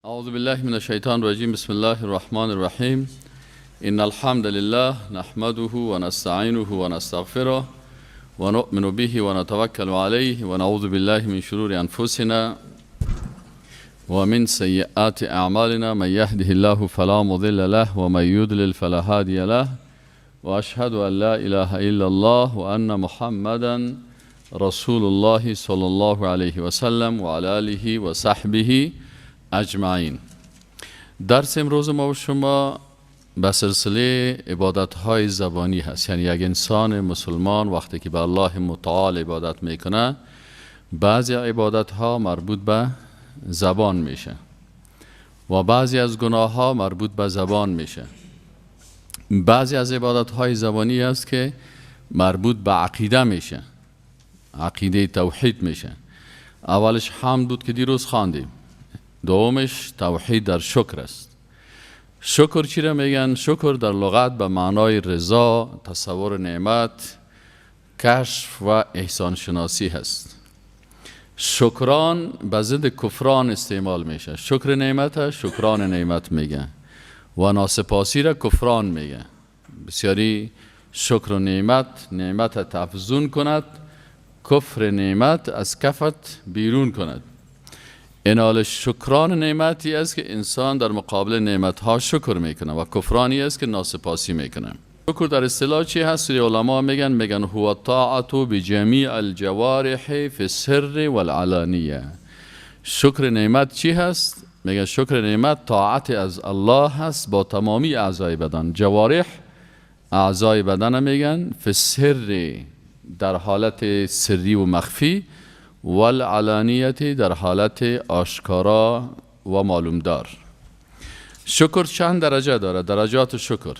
اعوذ بالله من الشیطان الرجیم. بسم الله الرحمن الرحیم. ان الحمد لله نحمده ونستعینه ونستغفره ونؤمن به ونتوکل علیه ونعوذ بالله من شرور انفسنا ومن سیئات اعمالنا. من یهده الله فلا مضل له ومن یضلل فلا هادی له. واشهد ان لا اله الا الله وان محمدا رسول الله صلی الله علیه وسلم وعلى آله وصحبه اجمعین. درس امروز ما و شما به سلسله عبادت های زبانی هست. یعنی یک انسان مسلمان وقتی که به الله متعال عبادت میکنه، بعضی عبادت ها مربوط به زبان میشه و بعضی از گناه ها مربوط به زبان میشه. بعضی از عبادت های زبانی است که مربوط به عقیده میشه، عقیده توحید میشه. اولش حمد بود که دیروز خواندیم، دومش توحید در شکر است. شکر چی را میگن؟ شکر در لغت به معنای رضا، تصور نعمت، کشف و احسان شناسی هست. شکران به ضد کفران استعمال میشه. شکر نعمت شکران نعمت میگه و ناسپاسی را کفران میگه. بسیاری شکر و نعمت، نعمت تفزون کند، کفر نعمت از کفت بیرون کند. انال شکران نعمتی است که انسان در مقابل نعمتها شکر میکنه و کفرانی است که ناسپاسی میکنه. شکر در اصطلاح چی هست؟ علما میگن هو طاعت بجمیع الجوارح فی السر والعلانیه. شکر نعمت چی هست؟ میگن شکر نعمت طاعت از الله هست با تمامی اعضای بدن. جوارح اعضای بدن میگن، فی السر در حالت سری و مخفی، والعلانیت در حالت آشکارا و معلومدار. شکر چند درجه داره؟ درجات شکر.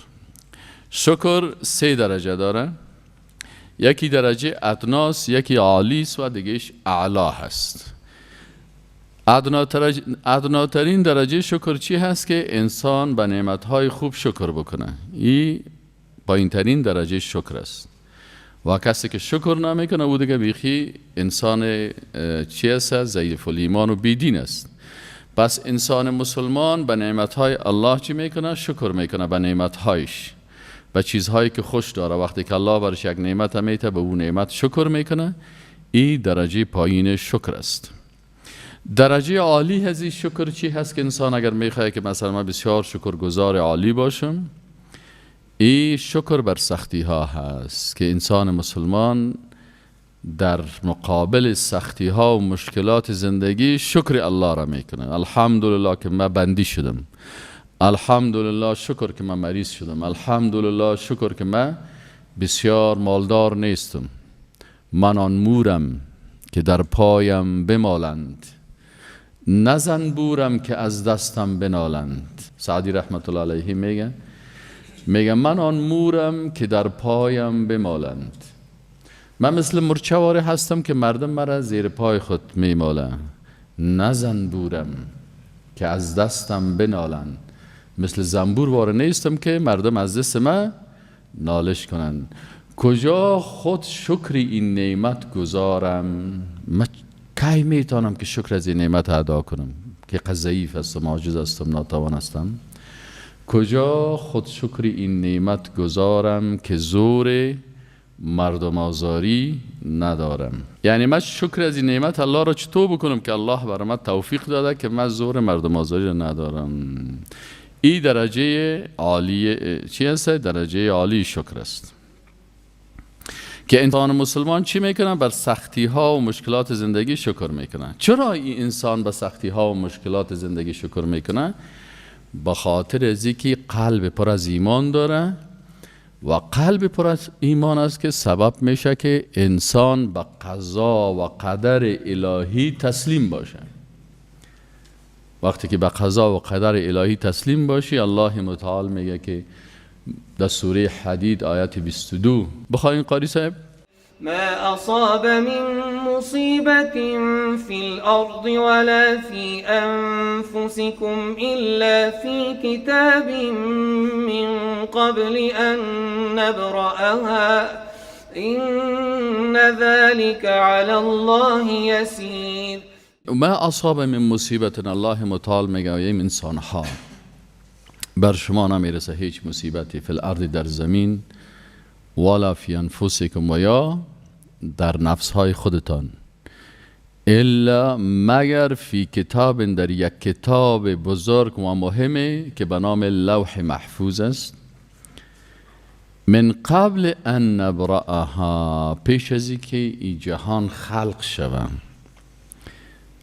شکر 3 درجه داره. یکی درجه ادناس، یکی عالیس و دیگهش اعلا هست. ادناترین درجه شکر چی هست؟ که انسان به نعمتهای خوب شکر بکنه. این پایینترین درجه شکر است. و کسی که شکر نمیکنه او دیگه بیخی انسان چی است؟ ضعیف الایمان و بیدین است. پس انسان مسلمان به نعمتهای الله چی میکنه؟ شکر میکنه به نعمتهایش، به چیزهایی که خوش داره. وقتی که الله برش یک نعمت میته به اون نعمت شکر میکنه. این درجه پایین شکر است. درجه عالی از این شکر چی هست؟ که انسان اگر میخواد که مثلا من بسیار شکرگزار عالی باشم، این شکر بر سختی ها هست که انسان مسلمان در مقابل سختی ها و مشکلات زندگی شکر الله را میکنه. الحمدلله که من بندی شدم، الحمدلله شکر که من مریض شدم، الحمدلله شکر که من بسیار مالدار نیستم. من آن مورم که در پایم بمالند، نه زنبورم که از دستم بنالند. سعدی رحمت الله علیه میگه من آن مورم که در پایم بمالند. من مثل مرچه واره هستم که مردم مرا زیر پای خود میمالند. نه زنبورم که از دستم بنالند. مثل زنبور واره نیستم که مردم از دست من نالش کنند. کجا خود شکری این نعمت گزارم؟ من کی میتونم که شکر از این نعمت ادا کنم که ضعیف هستم، عاجز هستم، ناتوان هستم. کجا خود شکر این نعمت گزارم که زور مردم آزاری ندارم. یعنی من شکر از این نعمت الله را چطور بکنم که الله برای من توفیق داده که من زور مردم آزاری را ندارم. این درجه عالی چی است؟ درجه عالی شکر است که انسان مسلمان چی میکنه؟ بر سختی ها و مشکلات زندگی شکر میکنه. چرا این انسان به سختی ها و مشکلات زندگی شکر میکنه؟ به خاطر از اینکه قلب پر از ایمان داره و قلب پر از ایمان است که سبب میشه که انسان به قضا و قدر الهی تسلیم باشه. وقتی که به قضا و قدر الهی تسلیم باشی، الله متعال میگه که در سوره حدید آیت 22 بخواین قاری صاحب: ما أصاب من مصيبة في الأرض ولا في أنفسكم إلا في كتاب من قبل أن نبرأها إن ذلك على الله يسير. ما اصاب من مصیبت، الله متعال میگه این انسان ها بر شما نمیرسه هیچ مصیبتی، فی الارض در زمین، ولا فی انفسکم و یا در نفس های خودتان، الا مگر فی کتاب، در یک کتاب بزرگ و مهمه که به نام لوح محفوظ است، من قبل ان نبرأها، پیش از که این جهان خلق شود،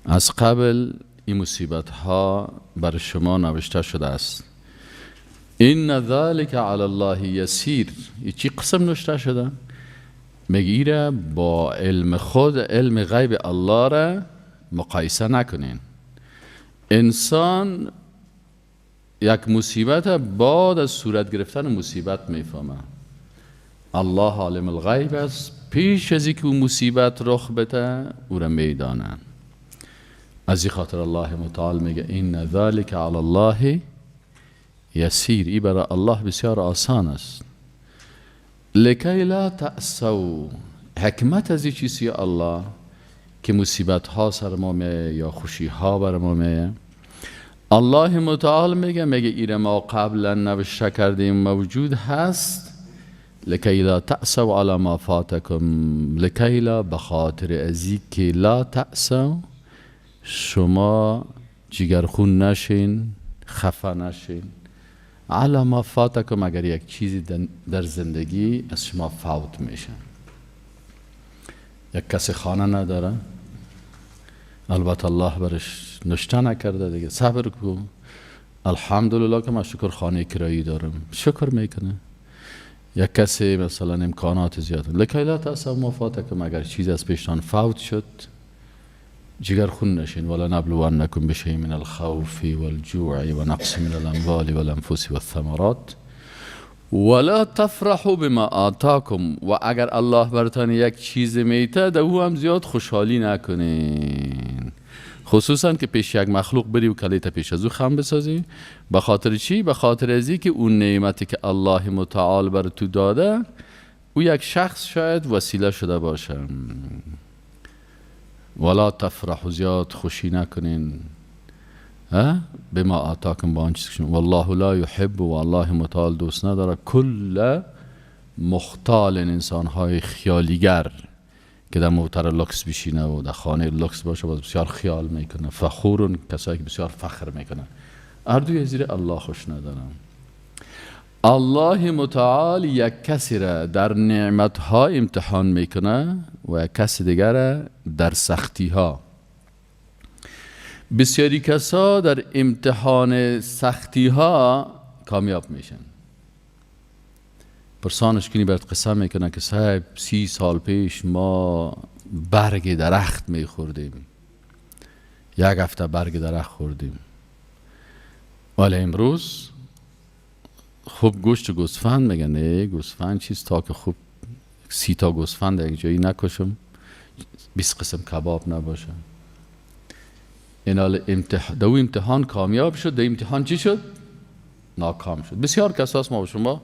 از قبل این مصیبت ها بر شما نوشته شده است. ان ذلك علی الله یسیر. این چی قسم نوشته شده؟ میگیره با علم خود، علم غیب الله را مقایسه نکنین. انسان یک مصیبت بعد از صورت گرفتن مصیبت میفهمه. الله عالم الغیب است، پیش از اینکه مصیبت رخ بده او را میدانه. از این خاطر الله متعال میگه ان ذلك علی الله یسیر، ای برای الله بسیار آسان است. لکی لا تأسوا، حکمت از این چیزی الله که مصیبت ها سر ما میه یا خوشی ها بر ما میه، الله متعال میگه ایره ما قبلا نوشته کردیم موجود هست. لکی لا تأسوا علی ما فاتکم، لکی لا بخاطر ازی که لا تأسوا شما جگرخون نشین، خفه نشین، علی ما فاتکم، اگر یک چیزی در زندگی از شما فوت میشه. یک کسی خانه نداره، البته الله برش نشته نکرده دیگه، صبر کو، الحمدلله که من شکر خانه کرایی دارم، شکر میکنه. یک کسی مثلا امکانات زیاد، لکی لا تأسوا ما فاتکم، اگر چیز از پیشتان فوت شد جگر خون نشین. ولا نبلونکم بشیء من الخوف والجوع ونقص من الاموال والانفس والثمرات ولا تفرحوا بما آتاکم. و اگر الله برتان یک چیز میته در او هم زیاد خوشحالی نکنین، خصوصا که پیش یک مخلوق بری و کلیت پیش از او خم بسازی. به خاطر چی؟ به خاطر ازی که اون نعمتی که الله متعال بر تو داده او یک شخص شاید وسیله شده باشه. ولا تفرحوا، زیاد خوشی نکنین بما آتاکم، با آن چیز که والله لا یحب، و الله متعال دوست نداره کل مختال، انسانهای خیالیگر که در موتر لوکس بشینه و در خانه لوکس باشه باز بسیار خیال میکنه، فخورون، کسایی که بسیار فخر میکنه، هر دوی زیر الله خوش ندارن. الله متعال یک کسی را در نعمتها امتحان میکنه و یک کسی دیگر را در سختی ها. بسیاری کسا در امتحان سختی ها کامیاب میشن. پرسانش کنی برات قصه میکنه که صاحب 30 سال پیش ما برگ درخت میخوردیم، یک هفته برگ درخت خوردیم، ولی امروز خوب گوشت گوسفند میگن. نه گوسفند چیز تا که خوب 30 تا گوسفند یک جایی نکشم، 20 قسم کباب نباشه. این حال دو امتحان کامیاب شد، دو امتحان چی شد؟ ناکام شد. بسیار کساس ما و شما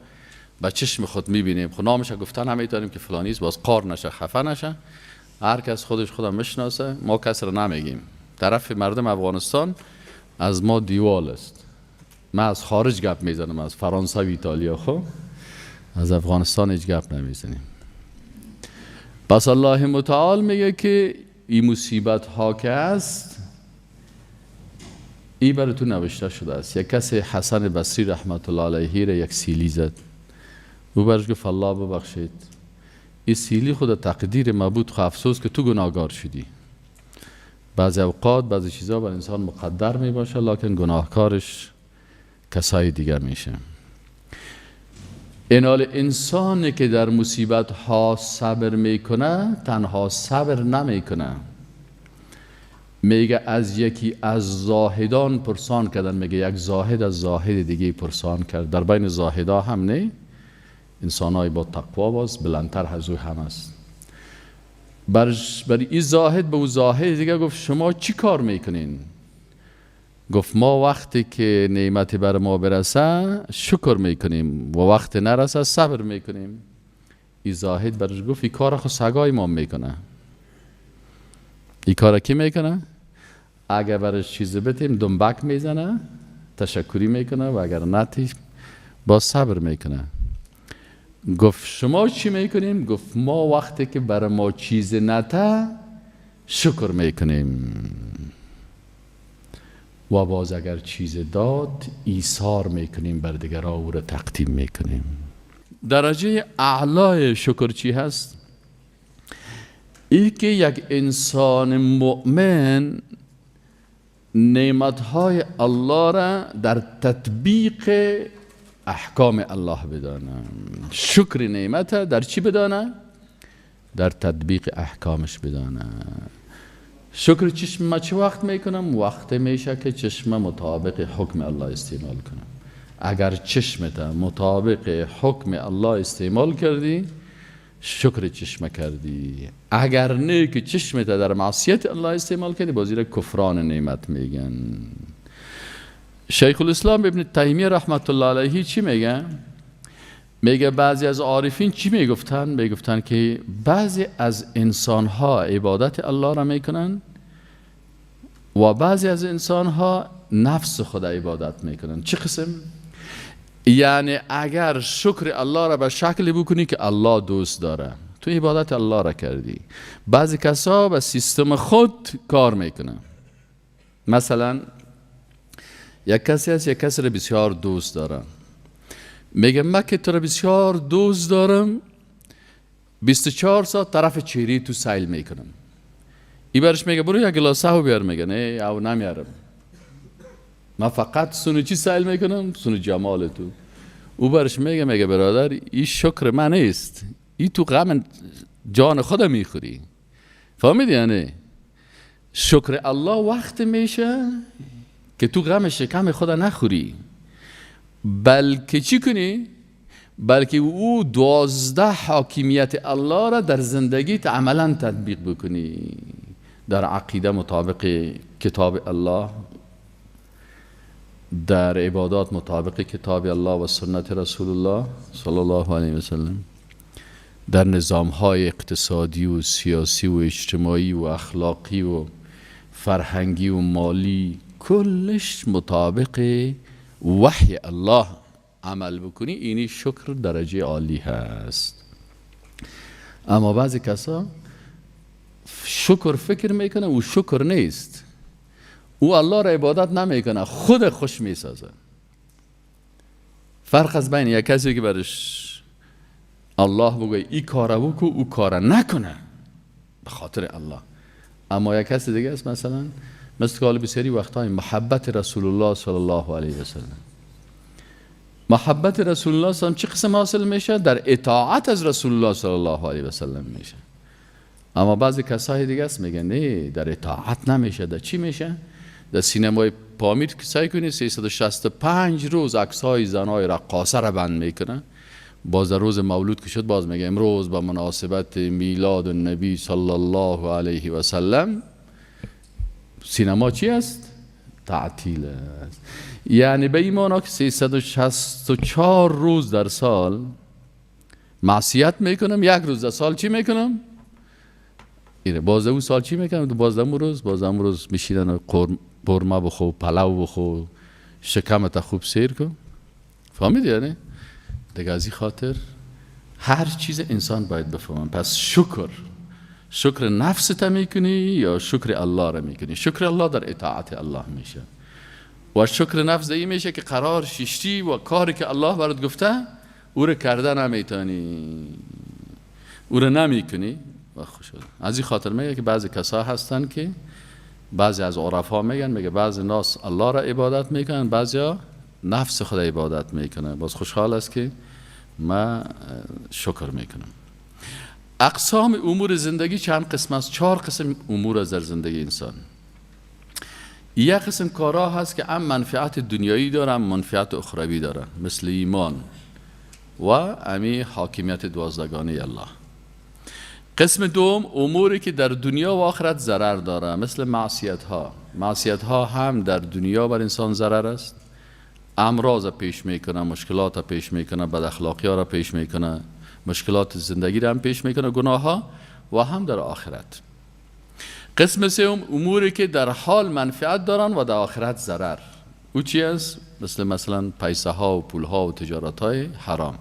با چشم خود میبینیم، خب نامش گفتن هم میتونیم که فلانی است، باز قار نشه، خفه نشه، هر کس خودش خودم میشناسه، ما کس را نمیگیم. طرف مردم افغانستان از ما دیوال است. من از خارج گپ میزنم، از فرانسه و ایتالیا، خب از افغانستان هیچ گپ نمیزنیم. پس الله متعال میگه که این مصیبت ها که است ای برای تو نوشته شده است. یک کسی حسن بصری رحمت الله علیه را یک سیلی زد، او برش گفت الله ببخشید، این سیلی خود تقدیر ما بود، خو افسوس که تو گناهگار شدی. بعضی اوقات بعضی چیزا بر انسان مقدر می باشه، لکن گناهکارش کسای دیگر میشه. این حال انسانی که در مصیبت ها صبر میکنه، تنها صبر نمیکنه، میگه از یکی از زاهدان پرسان کردن، میگه یک زاهد از زاهد دیگه پرسان کرد. در بین زاهدا هم نه، انسانای با تقوا باز بلندتر از او هم است. بر این زاهد به او زاهد دیگه گفت شما چی کار میکنین؟ گفت ما وقتی که نعمت بر ما برسه شکر میکنیم و وقت نرسه صبر میکنیم. این زاهد برش گفت این کار خود سگای ما میکنه. این کار کی میکنه؟ اگر برش چیز بتیم دنبک میزنه، تشکری میکنه، و اگر نتیش با صبر میکنه. گفت شما چی میکنیم؟ گفت ما وقتی که بر ما چیز نته شکر میکنیم، و باز اگر چیز داد ایثار میکنیم بر دیگرها، او را تقدیم میکنیم. درجه اعلای شکر چی هست؟ ای که یک انسان مؤمن نعمتهای الله را در تطبیق احکام الله بدانه. شکر نعمت در چی بدانه؟ در تطبیق احکامش بدانه. شکر چشم چه وقت میکنم؟ وقت میشه که چشم مطابق حکم الله استعمال کنم. اگر چشمت مطابق حکم الله استعمال کردی، شکر چشم کردی. اگر نه که چشمت در معصیت الله استعمال کردی، بازی را کفران نعمت میگن. شیخ الاسلام ابن تیمیه رحمت الله علیه چی میگه؟ میگه بعضی از عارفین چی میگفتن؟ میگفتن که بعضی از انسانها عبادت الله را میکنن و بعضی از انسانها نفس خود عبادت میکنن. چه قسم؟ یعنی اگر شکر الله را به شکلی بکنی که الله دوست داره، تو عبادت الله را کردی. بعضی کسا به سیستم خود کار میکنن. مثلا یک کسی هست، یک کسی را بسیار دوست داره، میگه من که تو را بسیار دوست دارم، 24 ساعت طرف چهره تو سیل میکنم. ای برش میگه برو یک گلاس آب بیار، میگه نه او نمیارم، من فقط سونو چی سیل میکنم؟ سونو جمال تو. او برش میگه، میگه برادر این شکر من نیست، ای تو غم جان خود میخوری. فهمیدی؟ یعنی شکر الله وقت میشه که تو غم شکم خود نخوری، بلکه چی کنی؟ بلکه او 12 حاکمیت الله را در زندگیت عملا تطبیق بکنی، در عقیده مطابق کتاب الله، در عبادات مطابق کتاب الله و سنت رسول الله صلی الله علیه و سلم، در نظام های اقتصادی و سیاسی و اجتماعی و اخلاقی و فرهنگی و مالی، کلش مطابق وحی الله عمل بکنی. اینی شکر درجه عالی هست. اما بعضی کسا شکر فکر میکنه او شکر نیست، او الله را عبادت نمیکنه، خود خوش میسازه. فرق از بین یک کسی که برش الله بگه ای کاره بکو، او کاره نکنه به خاطر الله، اما یک کسی دیگه است مثلا مثل که بسیاری وقتهای محبت رسول الله صلی الله علیه و سلم، محبت رسول الله صلی الله علیه و سلم چه قسم حاصل میشه؟ در اطاعت از رسول الله صلی الله علیه و سلم میشه. اما بعضی کسای دیگه است میگن نه، در اطاعت نمیشه. در چی میشه؟ در سینمای پامیر که سعی کنی 365 روز عکسای زنای رقاصه را بند میکنه، باز در روز مولود که شد باز میگه امروز با مناسبت میلاد النبی صلی الله علیه و سلم سینما چی است؟ تعطیل است. یعنی به این معنا که 364 روز در سال معصیت میکنم، یک روز در سال چی میکنم؟ باز او سال چی میکنم؟ باز روز، باز روز میشینن و قرمه بخو، پلو بخو، شکمت خوب سیر کن. فهمیدی؟ یعنی دیگه از این خاطر هر چیز انسان باید بفهمن. پس شکر نفس تا میکنی یا شکر الله را میکنی؟ شکر الله در اطاعت الله میشه، و شکر نفس این میشه که قرار ششتی و کاری که الله برات گفته او را کرده نمیتونی، او را نمیکنی و خوش. از این خاطر میگه که بعضی کسا هستن که بعضی از عرفا میگن، میگه بعضی ناس الله را عبادت میکنن، بعضی نفس خود عبادت میکنن. باز خوشحال است که من شکر میکنم. اقسام امور زندگی چند قسم است؟ 4 قسم امور است در زندگی انسان. یک قسم کارها هست که هم منفعت دنیایی داره هم منفعت اخروی داره، مثل ایمان و امی حاکمیت 12 الله. قسم دوم اموری که در دنیا و آخرت ضرر داره، مثل معصیت ها. معصیت ها هم در دنیا بر انسان ضرر است، امراض پیش میکنه، مشکلات پیش میکنه، بد اخلاقی ها را پیش میکنه، مشکلات زندگی را هم پیش میکنه، گناه ها، و هم در آخرت. قسم سوم اموری که در حال منفعت دارن و در آخرت ضرر. او چی است؟ مثلا پیسه ها و پول ها و تجارت های حرام،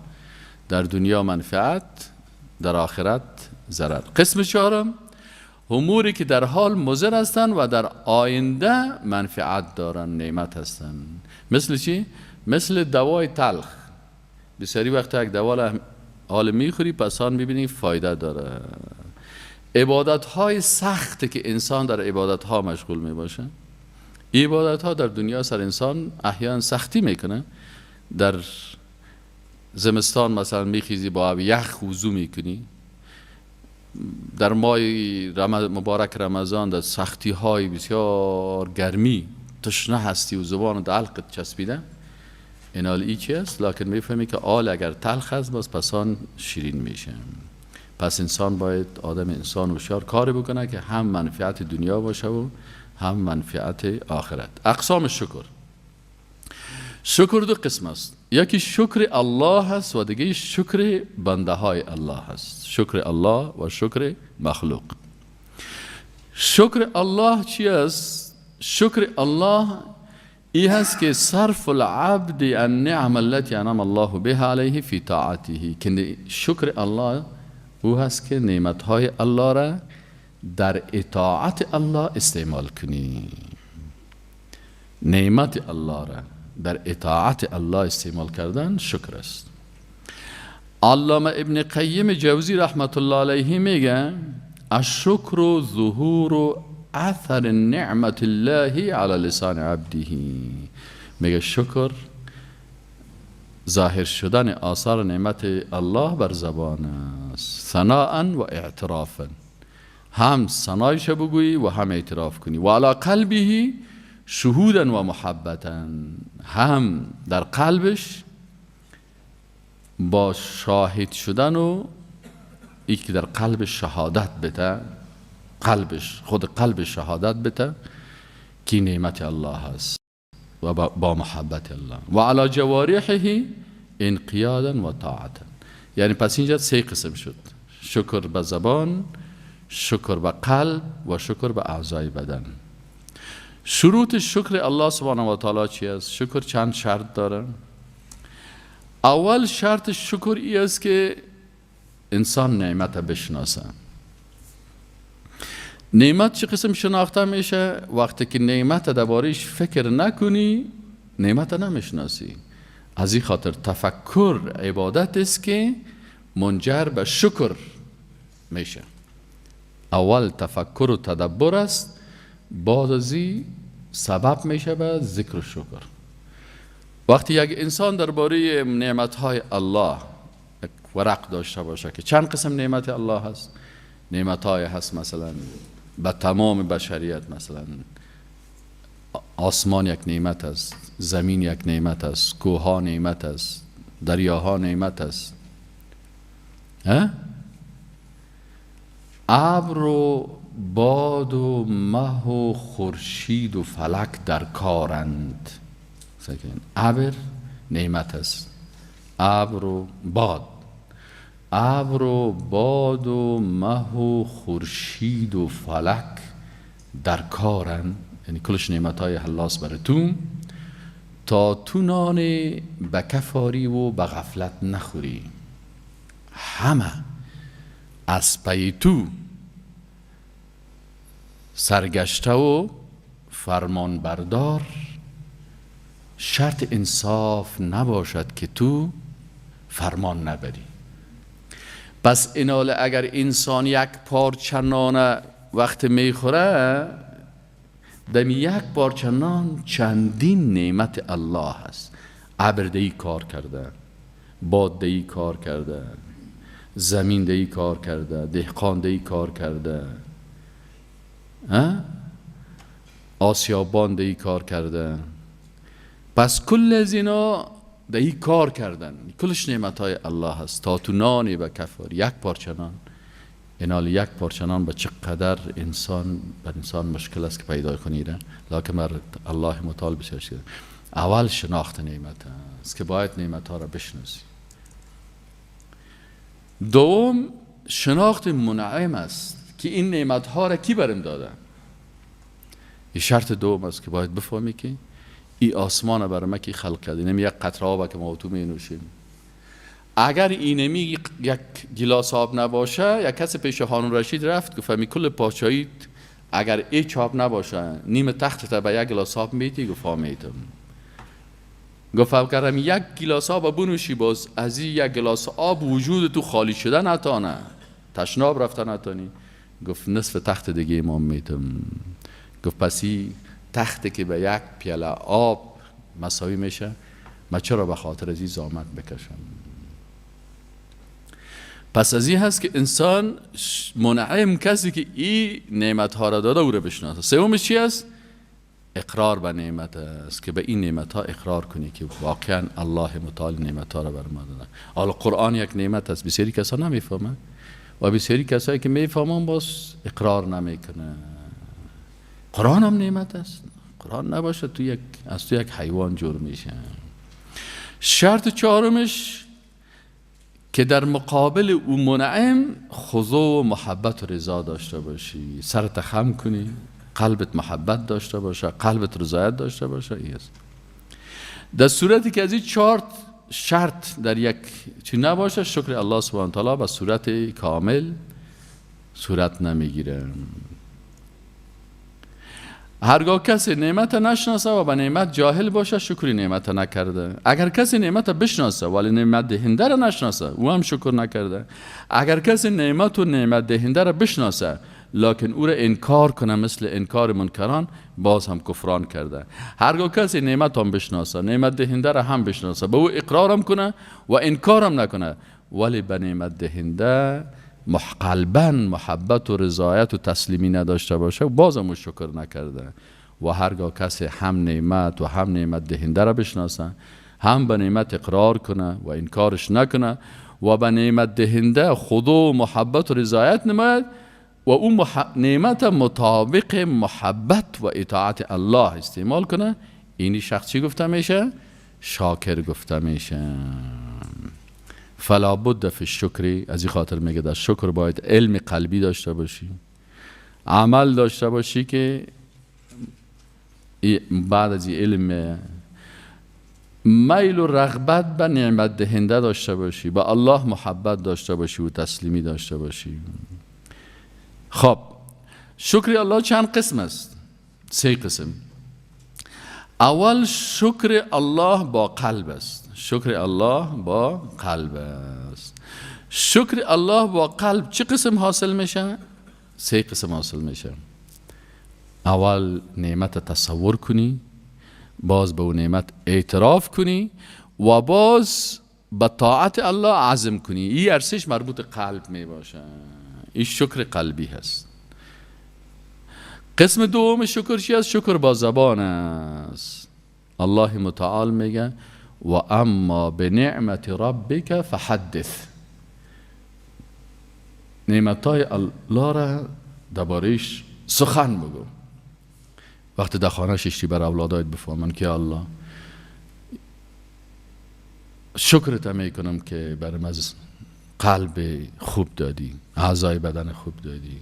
در دنیا منفعت، در آخرت ضرر. قسم چهارم اموری که در حال مضر هستند و در آینده منفعت دارن، نعمت هستند. مثل چی؟ مثل دوای تلخ. بسیاری وقت یک دوا حال میخوری پس آن میبینی فایده داره. عبادت های سخت که انسان در عبادت ها مشغول میباشه، عبادت ها در دنیا سر انسان احیانا سختی میکنه. در زمستان مثلا میخیزی با آب یخ وضو میکنی، در ماه مبارک رمضان در سختی های بسیار گرمی تشنه هستی و زبان در حلقت چسبیده. این حال ای چی است؟ لکن میفهمی که آل اگر تلخ است باز پسان شیرین میشه. پس انسان باید آدم انسان هوشیار کاری بکنه که هم منفعت دنیا باشه و هم منفعت آخرت. اقسام شکر. شکر دو قسم است. یکی شکر الله است و دیگه شکر بنده های الله است. شکر الله و شکر مخلوق. شکر الله چی است؟ شکر الله ای هست که صرف العبد النعم التي انعم الله بها علیه فی طاعته، که شکر الله او هست که نعمتهای الله را در اطاعت الله استعمال کنی. نعمت الله را در اطاعت الله استعمال کردن شکر است. علامه ابن قیم جوزی رحمت الله علیه میگه الشکر ظهور اثر نعمت الله علی لسان عبده. میگه شکر ظاهر شدن آثار نعمت الله بر زبان است، ثناء و اعترافا، هم ثنایش بگویی و هم اعتراف کنی، و علی قلبه شهودا و محبتا، هم در قلبش با شاهد شدن و ای که در قلب شهادت بده، قلبش خود قلب شهادت بده که نعمت الله هست و با محبت الله، و علی جوارحه انقیادا و طاعتا. یعنی پس اینجا سه قسم شد: شکر به زبان، شکر به قلب و شکر به اعضای بدن. شروط شکر الله سبحانه و تعالی چی است؟ شکر چند شرط داره. اول شرط شکر ای است که انسان نعمت بشناسه. نعمت چه قسم شناخته میشه؟ وقتی که نعمت درباره‌اش فکر نکنی نعمت نمیشناسی. از این خاطر تفکر عبادت است که منجر به شکر میشه. اول تفکر و تدبر است، بعد از این سبب میشه به ذکر و شکر. وقتی یک انسان درباره نعمت‌های الله ورق داشته باشه که چند قسم نعمت الله هست، نعمت‌های هست مثلا به تمام بشریت، مثلا آسمان یک نعمت است، زمین یک نعمت است، کوه‌ها نعمت است، دریاها نعمت است، ابر و باد و مه و خورشید و فلک در کارند. ابر نعمت است، ابر و باد، ابر و باد و مه و خورشید و فلک در کارند، یعنی کلش نعمت های حلاس بر تو، تا تو نان به کفاری و به غفلت نخوری. همه از پی تو سرگشته و فرمان بردار، شرط انصاف نباشد که تو فرمان نبری. پس ایناله اگر انسان یک پارچه نان وقت میخوره، دمی یک پارچه نان چندین نعمت الله هست. ابر دی کار کرده، باد دی کار کرده، زمین دی کار کرده، دهقان دی کار کرده، آسیابان دی کار کرده. پس کل از اینا دی کار کردن، کلش نعمت های الله هست. تا تو نانی به کفار یک پارچه نان، اینال یک پارچه نان به چقدر انسان بر انسان مشکل است که پیدا کنی، لکن بر الله متعال بسیار شده. اول شناخت نعمت است که باید نعمت ها را بشناسی. دوم شناخت منعم است که این نعمت ها را کی برم داده. این شرط دوم است که باید بفهمی که این آسمان برای ما کی خلق کرده، اینم یک قطره آب که ما تو می نوشیم. اگر اینمی یک گیلاس آب نباشه، یک کسی پیش هارون رشید رفت گفت می کل پادشاهی اگر هیچ آب نباشه نیم تخت تا به یک گیلاس آب میدی؟ گفت میدم. گفت اگرم یک گیلاس آب بنوشی باز از این یک گیلاس آب وجود تو خالی شده نتانه، تشناب رفته نتانی. گفت نصف تخت دیگه امام میتم. گفت پس این تخت که به یک پیاله آب مساوی میشه، ما چرا به خاطر از این زحمت بکشم؟ پس از این هست که انسان منعم کسی که این نعمت ها را داده او را بشناسه. سومش چی است؟ اقرار به نعمت است، که به این نعمت ها اقرار کنی که واقعا الله متعال نعمت ها را بر ما داده. حالا قرآن یک نعمت است، بسیاری کسا نمیفهمن و بسیاری کسایی که میفهمن باز اقرار نمیکنه. قرآن هم نعمت است، قرآن نباشه تو یک از تو یک حیوان جور میشه. شرط چهارمش که در مقابل او منعم خضوع و محبت و رضا داشته باشی، سرت خم کنی، قلبت محبت داشته باشه، قلبت رضایت داشته باشه. این است. در صورتی که از این چهار شرط در یک چی نباشه، شکر الله سبحانه تعالی به صورت کامل صورت نمیگیره. هرگاه کسی نعمت نشناسه و به نعمت جاهل باشه، شکر نعمت نکرده. اگر کسی نعمت بشناسه ولی نعمت دهنده را نشناسه، او هم شکر نکرده. اگر کسی نعمت و نعمت دهنده را بشناسه لکن او را انکار کنه، مثل انکار منکران، باز هم کفران کرده. هرگاه کسی نعمت هم بشناسه، نعمت دهنده را هم بشناسه، به او اقرارم کنه و انکارم نکنه، ولی به نعمت دهنده قلباً محبت و رضایت و تسلیمی نداشته باشه، باز هم شکر نکرده. و هرگاه کسی هم نعمت و هم نعمت دهنده را بشناسه، هم به نعمت اقرار کنه و انکارش نکنه و به نعمت دهنده خضوع و محبت و رضایت نماید و او نعمت مطابق محبت و اطاعت الله استعمال کنه، اینی شخص چی گفته میشه؟ شاکر گفته میشه. فلا بد فی الشکری. از این خاطر میگه در شکر باید علم قلبی داشته باشی، عمل داشته باشی که بعد از این علم میل و رغبت به نعمت دهنده داشته باشی، به الله محبت داشته باشی و تسلیمی داشته باشی. خب شکر الله چند قسم است؟ سه قسم. اول شکر الله با قلب است. شکر الله با قلب است. شکر الله با قلب چه قسم حاصل میشه؟ سه قسم حاصل میشه. اول نعمت تصور کنی، باز به اون نعمت اعتراف کنی و باز به طاعت الله عزم کنی. این ارسش مربوط قلب می باشه. این شکر قلبی هست. قسم دوم شکر چی است؟ شکر با زبان است. الله متعال میگه و اما بنعمت ربک فحدث. نعمتای الله را درباره‌اش سخن بگو. وقتی در خانه ششتی بر اولادایت بفهمن که الله شکرت میکنم که برم از قلب خوب دادی، اعضای بدن خوب دادی،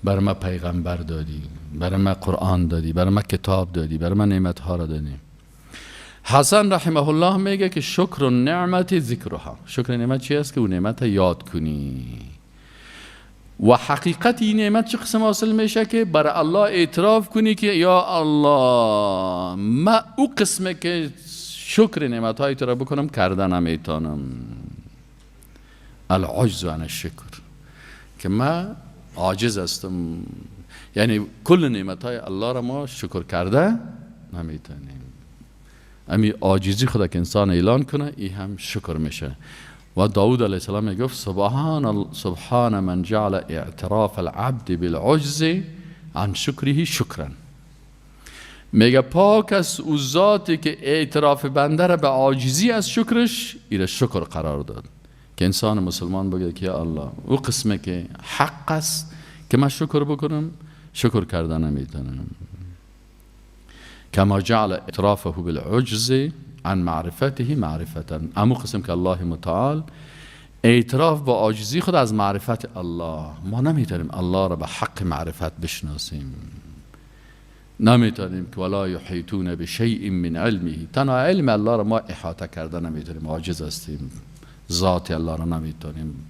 بر ما پیغمبر دادی، بر ما قرآن دادی، بر ما کتاب دادی، بر ما نعمتها را دادی. حسن رحمه الله میگه که شکر النعمت ذکرها. شکر نعمت چی است؟ که اون نعمت یاد کنی. و حقیقت این نعمت چه قسم حاصل میشه؟ که بر الله اعتراف کنی که یا الله ما او قسمه که شکر نعمت های تو را بکنم کرده نمیتونم. العجز عن الشکر، که ما عاجز هستم، یعنی کل نعمت های الله را ما شکر کرده نمیتونیم. امی عاجزی خدا که انسان اعلان کنه، ای هم شکر میشه. و داود علیه السلام میگفت سبحان من جعل اعتراف العبد بالعجز عن شکره شکرا. میگه پاک است او ذاتی که اعتراف بنده را به عاجزی از شکرش ایره شکر قرار داد. که انسان مسلمان بگه که یا الله او قسمه که حق است که من شکر بکنم، شکر کردن نمیتونم. کما جعل اعترافه بالعجز عن معرفته معرفتا. امو قسم که الله متعال اعتراف با عاجزی خود از معرفت الله، ما نمیتونیم الله را به حق معرفت بشناسیم. نمیتونیم که ولا یحیطون بشیء من علمه، تنها علم الله را ما احاطه کرده نمیتونیم، عاجز هستیم، ذات الله را نمیتونیم،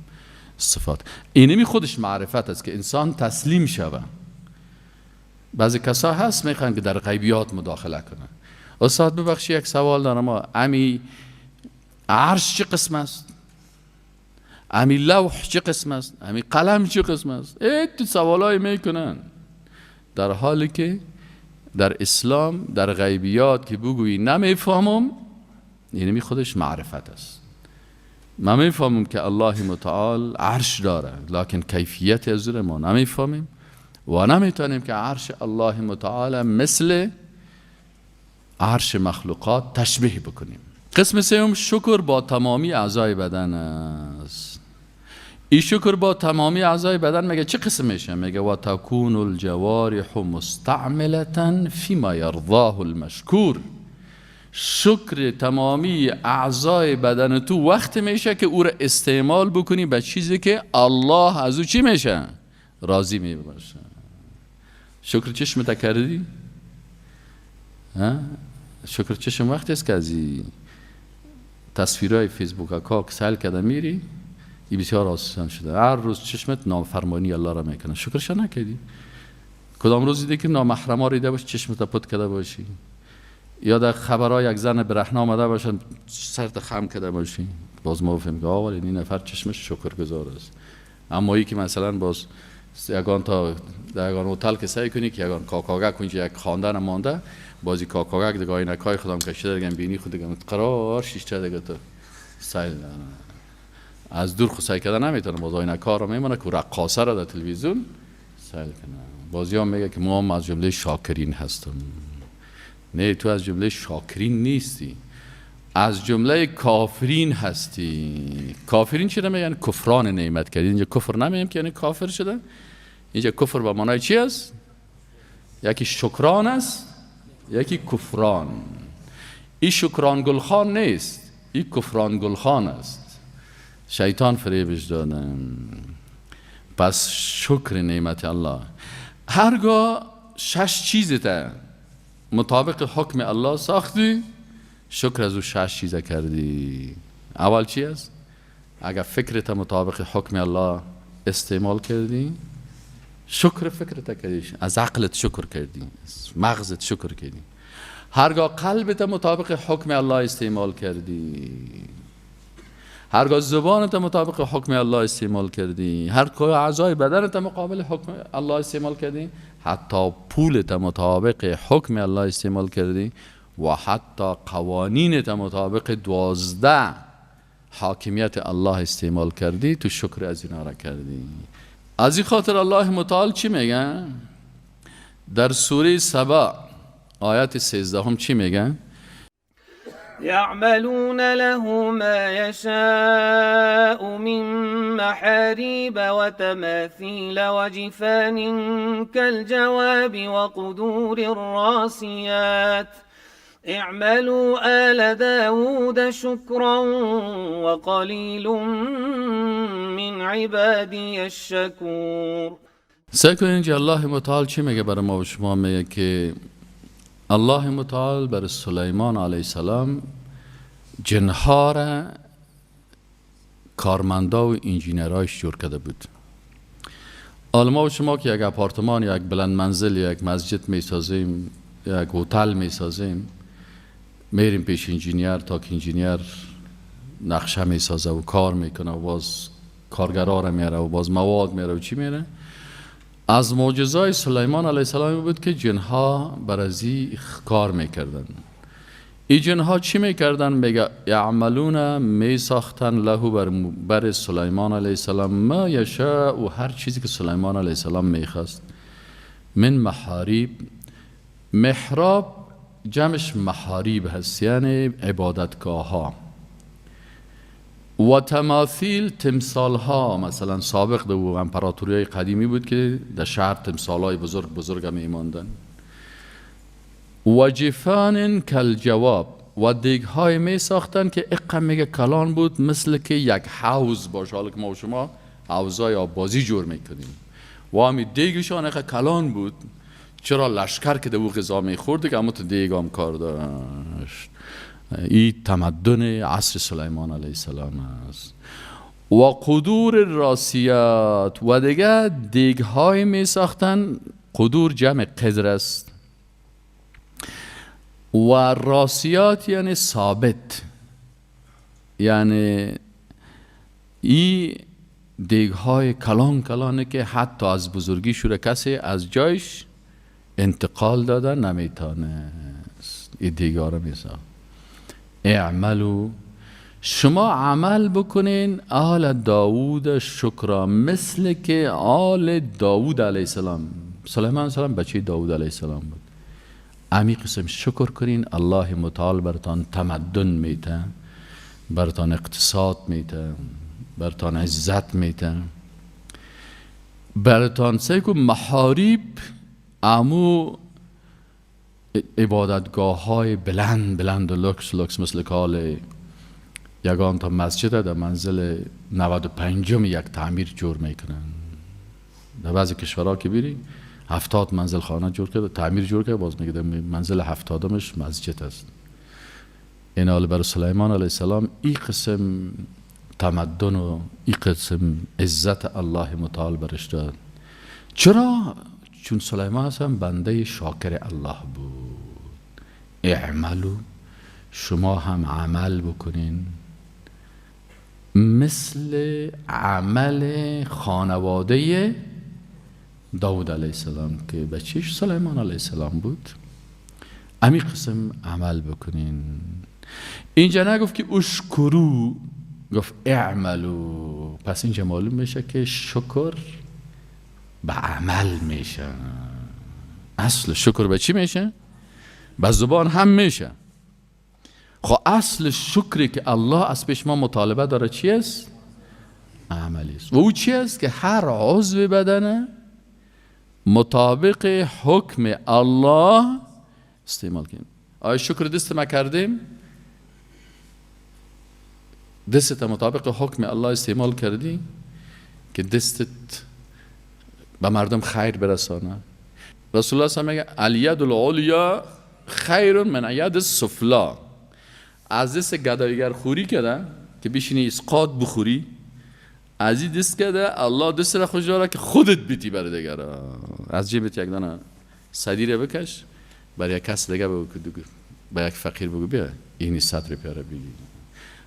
صفات. اینمی خودش معرفت است که انسان تسلیم شوه. بعضی کسا هست میخوان که در غیبیات مداخله کنه. استاد ببخشی یک سوال دارم، امی عرش چه قسم است؟ امی لوح چه قسم است؟ امی قلم چه قسم است؟ ای سوالای میکنن، در حالی که در اسلام در غیبیات که بگویی نمیفهمم، اینمی خودش معرفت است. ما میفهمم که الله متعال عرش داره، لکن کیفیت از ما نمیفهمیم و نمیتونیم که عرش الله متعال مثل عرش مخلوقات تشبیه بکنیم. قسم سوم شکر با تمامی اعضای بدن است. این شکر با تمامی اعضای بدن میگه چه قسم میشه؟ میگه و تکون الجوارح مستعملة فيما یرضاه المشکور. شکر تمامی اعضای بدن تو وقت میشه که او را استعمال بکنی به چیزی که الله از او چی میشه؟ راضی میباشه. شکر چشمت کردی؟ شکر چشم وقتی است که از تصویرهای فیسبوک ها که سیل کرده میری، این بسیار آسان شده. هر روز چشمت نافرمانی الله را میکنه، شکرش نکردی. کدام روز دیدی که نامحرما رو دیده باشی چشمت پت کرده باشی، یا در خبرها یک زن برهنه آمده باشن سرت خم کرده باشی، باز ما بفهمیم که آه این نفر چشمش شکرگزار است. اما ای که مثلا باز یگان تا در یگان هتل که سعی کنی که یگان کاکاگک اونجا یک خواندن مانده، بازی کاکاگک دیگه عینکای خودم کشیده دیگه بینی خود دیگه قرار شیشته دیگه تو سیل از دور خود سعی کرده نمیتونه، باز عینکا رو میمونه که رقاصه را در تلویزیون سیل کنه. بازی هم میگه که ما هم از جمله شاکرین هستم. نه، تو از جمله شاکرین نیستی، از جمله کافرین هستی. کافرین چرا میگن؟ کفران نعمت کردی. اینجا کفر نمیگیم که یعنی کافر شده. اینجا کفر با معنای چی است؟ یکی شکران است، یکی کفران. این شکران گلخان نیست، این کفران گلخان است. شیطان فریبش دادن. پس شکر نعمت الله هرگاه شش چیزت مطابق حکم الله ساختی، شکر از او شش چیز کردی. اول چی است؟ اگر فکرت مطابق حکم الله استعمال کردی، شکر فکرت کردی، از عقلت شکر کردی، از مغزت شکر کردی. هرگاه قلبت مطابق حکم الله استعمال کردی، هرگاه زبانت مطابق حکم الله استعمال کردی، هرگاه اعضای بدنت مقابل حکم الله استعمال کردی، حتی پولت مطابق حکم الله استعمال کردی و حتی قوانینت مطابق 12 حاکمیت الله استعمال کردی، تو شکر از اینا را کردی. از این خاطر الله متعال چی میگه؟ در سوره سبا آیت 13 چی میگه؟ يعملون له ما يشاء من محاريب وتماثيل وجفان كالجواب وقدور الراسيات اعملوا آل داود شكرا وقليل من عبادي الشكور. سعی کنید اینجا الله متعال چی میگه برای ما و شما؟ میگه که الله متعال بر سلیمان علیه السلام جنها را کارمندا و انجینرایش جور کرده بود. ما و شما که یک اپارتمان، یک بلند منزل، یک مسجد میسازیم، یک هتل میسازیم، میریم پیش انجینیر تا که انجینیر نقشه میسازه و کار میکنه و باز کارگرا را میاره و باز مواد میاره و چی میاره. از معجزای سلیمان علیه السلام بود که جنها بر ازی کار میکردن. این جنها چی میکردن؟ میگه یعملون، میساختن له بر سلیمان علیه السلام ما یشاء، و هر چیزی که سلیمان علیه السلام میخواست. من محاریب، محراب جمعش محاریب هست، یعنی عبادتگاه ها. و تماثیل، تمثال ها. مثلا سابق دو امپراتوری های قدیمی بود که در شهر تمثال های بزرگ بزرگ میماندن. و جفان کالجواب، و دیگ های می ساختن که اقا میگه کلان بود، مثل که یک حوض باشه. حالا که ما و شما حوضای آب بازی جور میکنیم و همی دیگشان اقا کلان بود. چرا لشکر که دو غذا میخورد که اما تو دیگ هم کار داشت. این تمدن عصر سلیمان علیه السلام است. و قدور راسیات، و دیگه دیگ های می ساختن. قدور جمع قدر است و راسیات یعنی ثابت، یعنی این دیگ های کلان کلانه که حتی از بزرگی شوره کسی از جایش انتقال داده نمیتونه. این دیگ ها رو میساخت. اعملو، شما عمل بکنین آل داوود شکرا، مثل که آل داوود علیه السلام، سلیمان علیه السلام بچه داوود علیه السلام بود. امی قسم شکر کنین، الله متعال برتان تمدن میته، برتان اقتصاد میته، برتان عزت میته، برتان سیکو محاریب، امو عبادتگاه های بلند بلند و لکس لکس، مثل کال یگان تا مسجد در منزل 95 یک تعمیر جور میکنن. در بعضی کشورها که بیری 70 منزل خانه جور کرده، تعمیر جور کرده، باز میگه در منزل 70مش مسجد است. این حال بر سلیمان علیه السلام این قسم تمدن و این قسم عزت الله متعال برش داد. چرا؟ چون سلیمان هم بنده شاکر الله بود. اعملو، شما هم عمل بکنین مثل عمل خانواده داود علیه السلام که بچهش سلیمان علیه السلام بود. امی قسم عمل بکنین. اینجا نگفت که اشکرو، گفت اعملو. پس اینجا معلوم میشه که شکر به عمل میشه. اصل شکر به چی میشه؟ به زبان هم میشه. خب اصل شکری که الله از پیش ما مطالبه داره چی است؟ عملی است. و او چی است؟ که هر عضو بدن مطابق حکم الله استعمال کنیم. آیا شکر دست ما کردیم؟ دستت مطابق حکم الله استعمال کردی که دستت به مردم خیر برسانه؟ رسول الله صلی الله علیه و آله میگه الید العلیا خیر من ید السفلا. از دست گدایگر خوری کرده که بشینی اسقاط بخوری، از این دست کرده الله دست را خوش داره که خودت بیتی برای دیگران. از جیبت یک دانه صدیره بکش برای یک کس دیگه بگو، به یک فقیر بگو بیا اینی 100 روپیه را بگیر.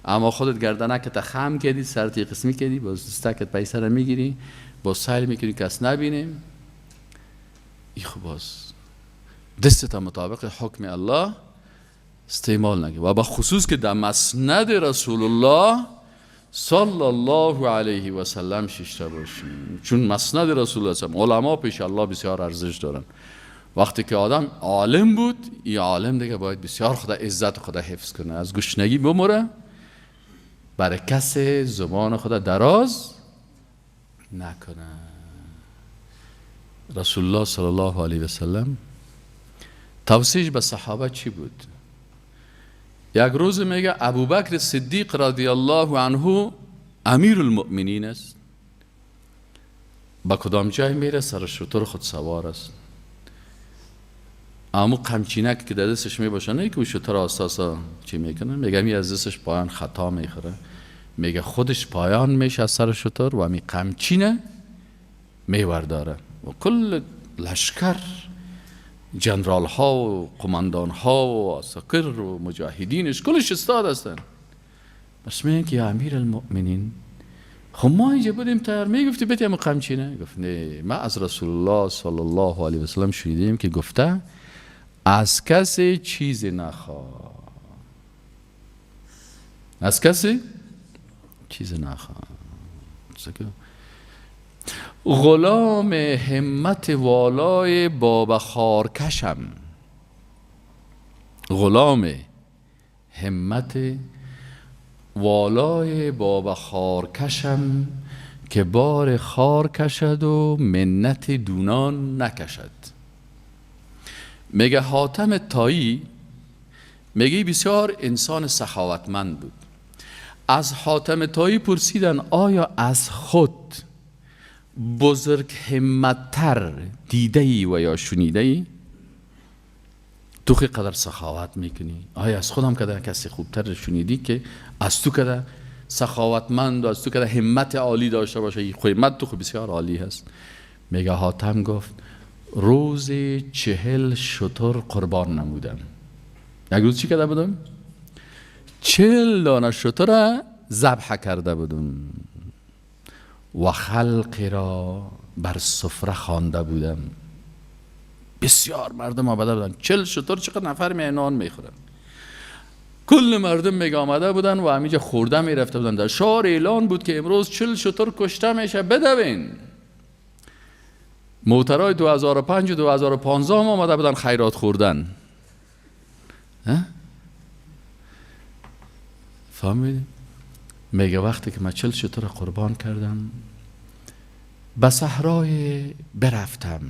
اما خودت گردنک تا خم کردی، سرت قسمی کردی، باز دستکت پیسه را میگیری، باز سیل میکنی کس نبینیم. ای خب باز دستت مطابق حکم الله استعمال نگه. و با خصوص که در مسند رسول الله صلی الله علیه و سلم ششته باشیم، چون مسند رسول الله صلی علما پیش الله بسیار ارزش دارن. وقتی که آدم عالم بود، این عالم دیگه باید بسیار خدا عزت خدا حفظ کنه، از گشنگی بمره، برای کس زبان خدا دراز نکنه. رسول الله صلی الله علیه و سلم توصیهش به صحابه چی بود؟ یک روز میگه ابوبکر صدیق رضی الله عنه امیر المؤمنین است، با کدام جای میره؟ سر شتر خود سوار است. امو قمچینک که در دستش میباشه، نه که او شتر آساسا چی میکنه، میگه می از دستش پایان خطا میخوره، میگه خودش پایان میشه از سر شتر و می قمچینه میورداره و کل لشکر جنرال ها و قماندان ها و عساکر و مجاهدینش کلش استاد هستن. بس میگن که یا امیر المؤمنین، خب ما اینجا بودیم تیار، میگفتی بیتی امو قمچینه؟ گفت نه، ما از رسول الله صلی الله علیه وسلم شنیدیم که گفته از کسی چیزی نخواه، از کسی چیزی نخواه. غلام همت والای بابا خارکشم، غلام همت والای بابا خارکشم که بار خار کشد و منت دونان نکشد. میگه حاتم طایی، میگه بسیار انسان سخاوتمند بود. از حاتم طایی پرسیدن آیا از خود بزرگ همتتر دیده ای و یا شنیده ای؟ تو خیلی قدر سخاوت میکنی، آیا از خودم کده کسی خوبتر شنیدی که از تو کده سخاوتمند و از تو کده همت عالی داشته باشه؟ همت تو خب بسیار عالی هست. میگه حاتم گفت روز 40 شتر قربان نمودم. یک روز چی کرده بودم؟ 40 دانه شتر ذبح کرده بودم و خلق را بر سفره خوانده بودم. بسیار مردم آمده بودن، 40 شتر چقدر نفر می نان میخورن. کل مردم میگه آمده بودن و همینجا خورده میرفته بودن. در شهر اعلان بود که امروز 40 شتر کشته میشه، بدوین. موترهای 2005 و 2015 هم آمده بودن خیرات خوردن. فهمیدی؟ میگه وقتی که من 40 شتر قربان کردم به صحرای برفتم،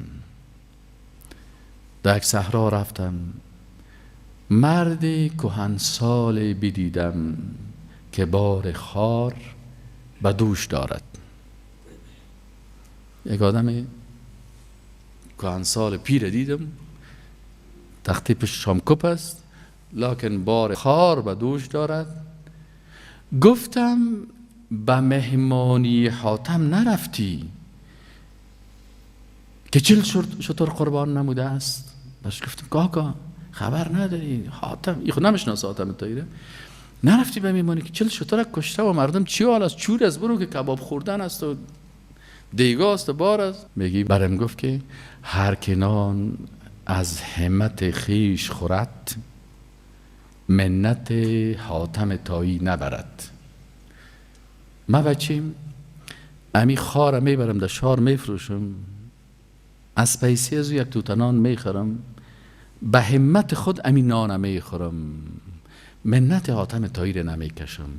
در یک صحرا رفتم، مردی کهنسال بدیدم که بار خار به دوش دارد. یک آدم کهنسال پیر دیدم، تختی پشت شامکوپ است، لکن بار خار به دوش دارد. گفتم به مهمانی حاتم نرفتی که 40 شتر قربان نموده است؟ باش گفتم کاکا خبر نداری، حاتم ای خود نمیشناسه حاتم طایی، نرفتی به مهمانی که 40 شتر کشته و مردم چی حال است، چور است، برو که کباب خوردن است و دیگه است و بار است. میگی برم گفت که هر که نان از همت خیش خورد منت حاتم طایی نبرد. ما بچیم امی خاره میبرم در شار میفروشم، از پیسی از یک توته نان میخورم، به همت خود امی نان میخورم، منت حاتم طایی را نمیکشم.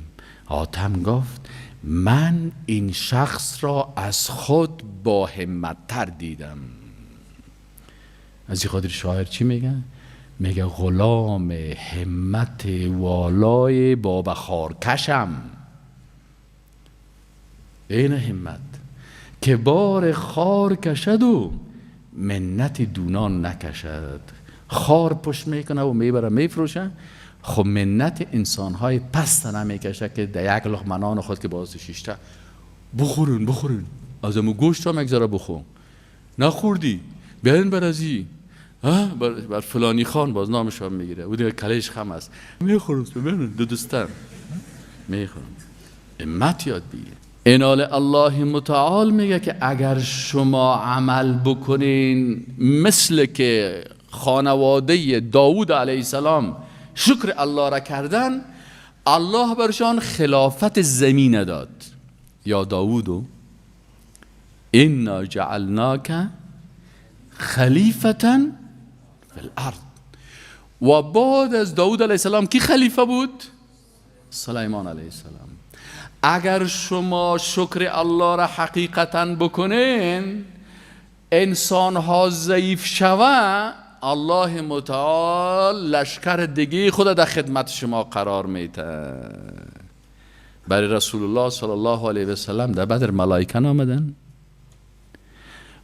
حاتم گفت من این شخص را از خود با همت تر دیدم. از این خاطر شاعر چی میگه؟ میگه غلام همت والای بابا خارکشم. این همت که بار خار کشد و منت دونان نکشد. خار پشت میکنه و میبره میفروشه، خب منت انسانهای پست نمیکشه که در یک لقمه نان خود که باز شیشته بخورون بخورون، از امو گوشت هم یک ذره بخور، نخوردی بیاین بر ازی بر فلانی خان، باز نامش هم میگیره، او دیگه کلیش خم است، میخورم ببینن دو دوستم میخورم. همت یاد بگیر. انال الله متعال میگه که اگر شما عمل بکنین مثل که خانواده داود علیه السلام شکر الله را کردن، الله برشان خلافت زمین داد. یا داودو انا جعلناک خلیفتا فی الارض. و بعد از داود علیه السلام کی خلیفه بود؟ سلیمان علیه السلام. اگر شما شکر الله را حقیقتا بکنین، انسان ها ضعیف شوه، الله متعال لشکر دیگه خود در خدمت شما قرار میده. برای رسول الله صلی الله علیه و سلم در بدر ملائکه آمدن.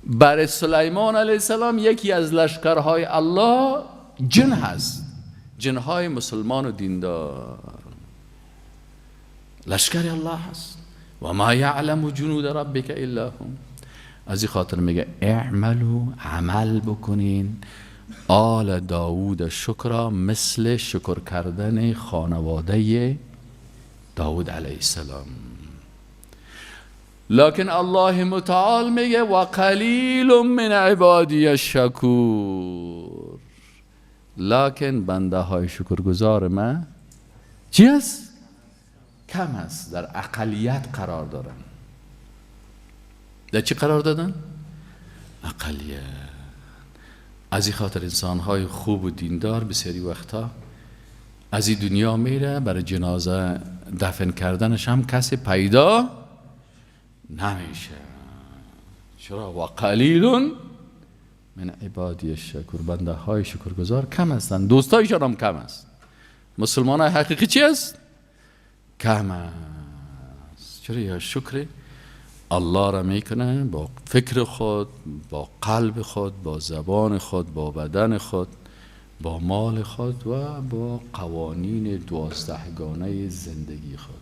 برای سلیمان علیه السلام یکی از لشکرهای الله جن هست، جنهای مسلمان و دیندار، لشکر الله هست. و ما یعلم جنود ربک الا هم. از این خاطر میگه اعملوا، عمل بکنین، آل داود شکر، مثل شکر کردن خانواده داود علیه السلام. لکن الله متعال میگه و قلیل من عبادی الشکور، لکن بنده های شکرگزار من چی است؟ کم است، در اقلیت قرار دارن. در چی قرار دادن؟ اقلیت. از این خاطر انسان های خوب و دیندار بسیاری وقتا از این دنیا میره، برای جنازه دفن کردنش هم کسی پیدا نمیشه. چرا؟ و قلیل من عبادی الشکور، بنده های شکرگزار کم هستند، دوستایشان هم کم است. مسلمان های حقیقی چی است؟ کم است. چرا؟ یا شکر الله را میکنه با فکر خود، با قلب خود، با زبان خود، با بدن خود، با مال خود و با قوانین 12گانه زندگی خود.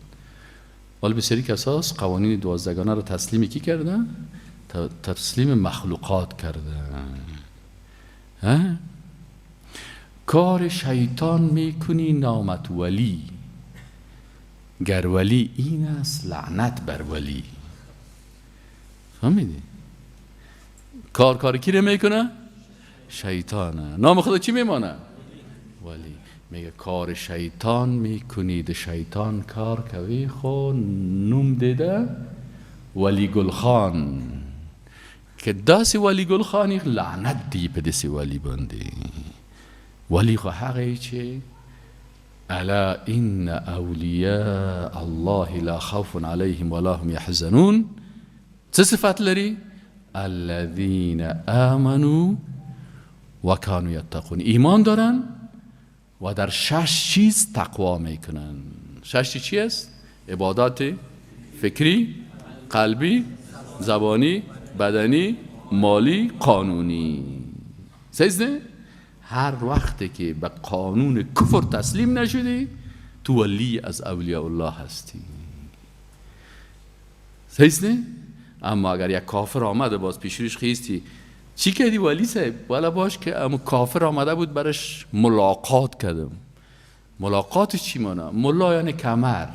ولی بسیاری کساس قوانین 12گانه را تسلیم کی کردن؟ تسلیم مخلوقات کردن. کار شیطان میکنی نامت ولی، گر ولی این است لعنت بر ولی. فهمیدی؟ کار کی رو میکنه؟ شیطانه. نام خدا چی میمانه؟ ولی. میگه کار شیطان میکنید، شیطان کار کوی خو نوم دیده ولی گلخان، که داسی ولی گلخانی لعنت دی په دسی ولی باندې. ولی خو هغه چې الا ان اولیاء الله لا خوف علیهم ولا هم يحزنون، څه صفت لري؟ الذين آمنوا وكانوا يتقون. ایمان دارن و در 6 چیز تقوا میکنن. 6 چی است؟ عبادات فکری، قلبی، زبانی، بدنی، مالی، قانونی. سیزده؟ هر وقتی که به قانون کفر تسلیم نشدی تو ولی از اولیاء الله هستی. سیزده؟ اما اگر یک کافر آمده باز پیش روش خیستی چی کردی ولی صاحب؟ والا باش که اما کافر آمده بود برش ملاقات کردم. ملاقات چی مانا؟ ملا یعنی کمر.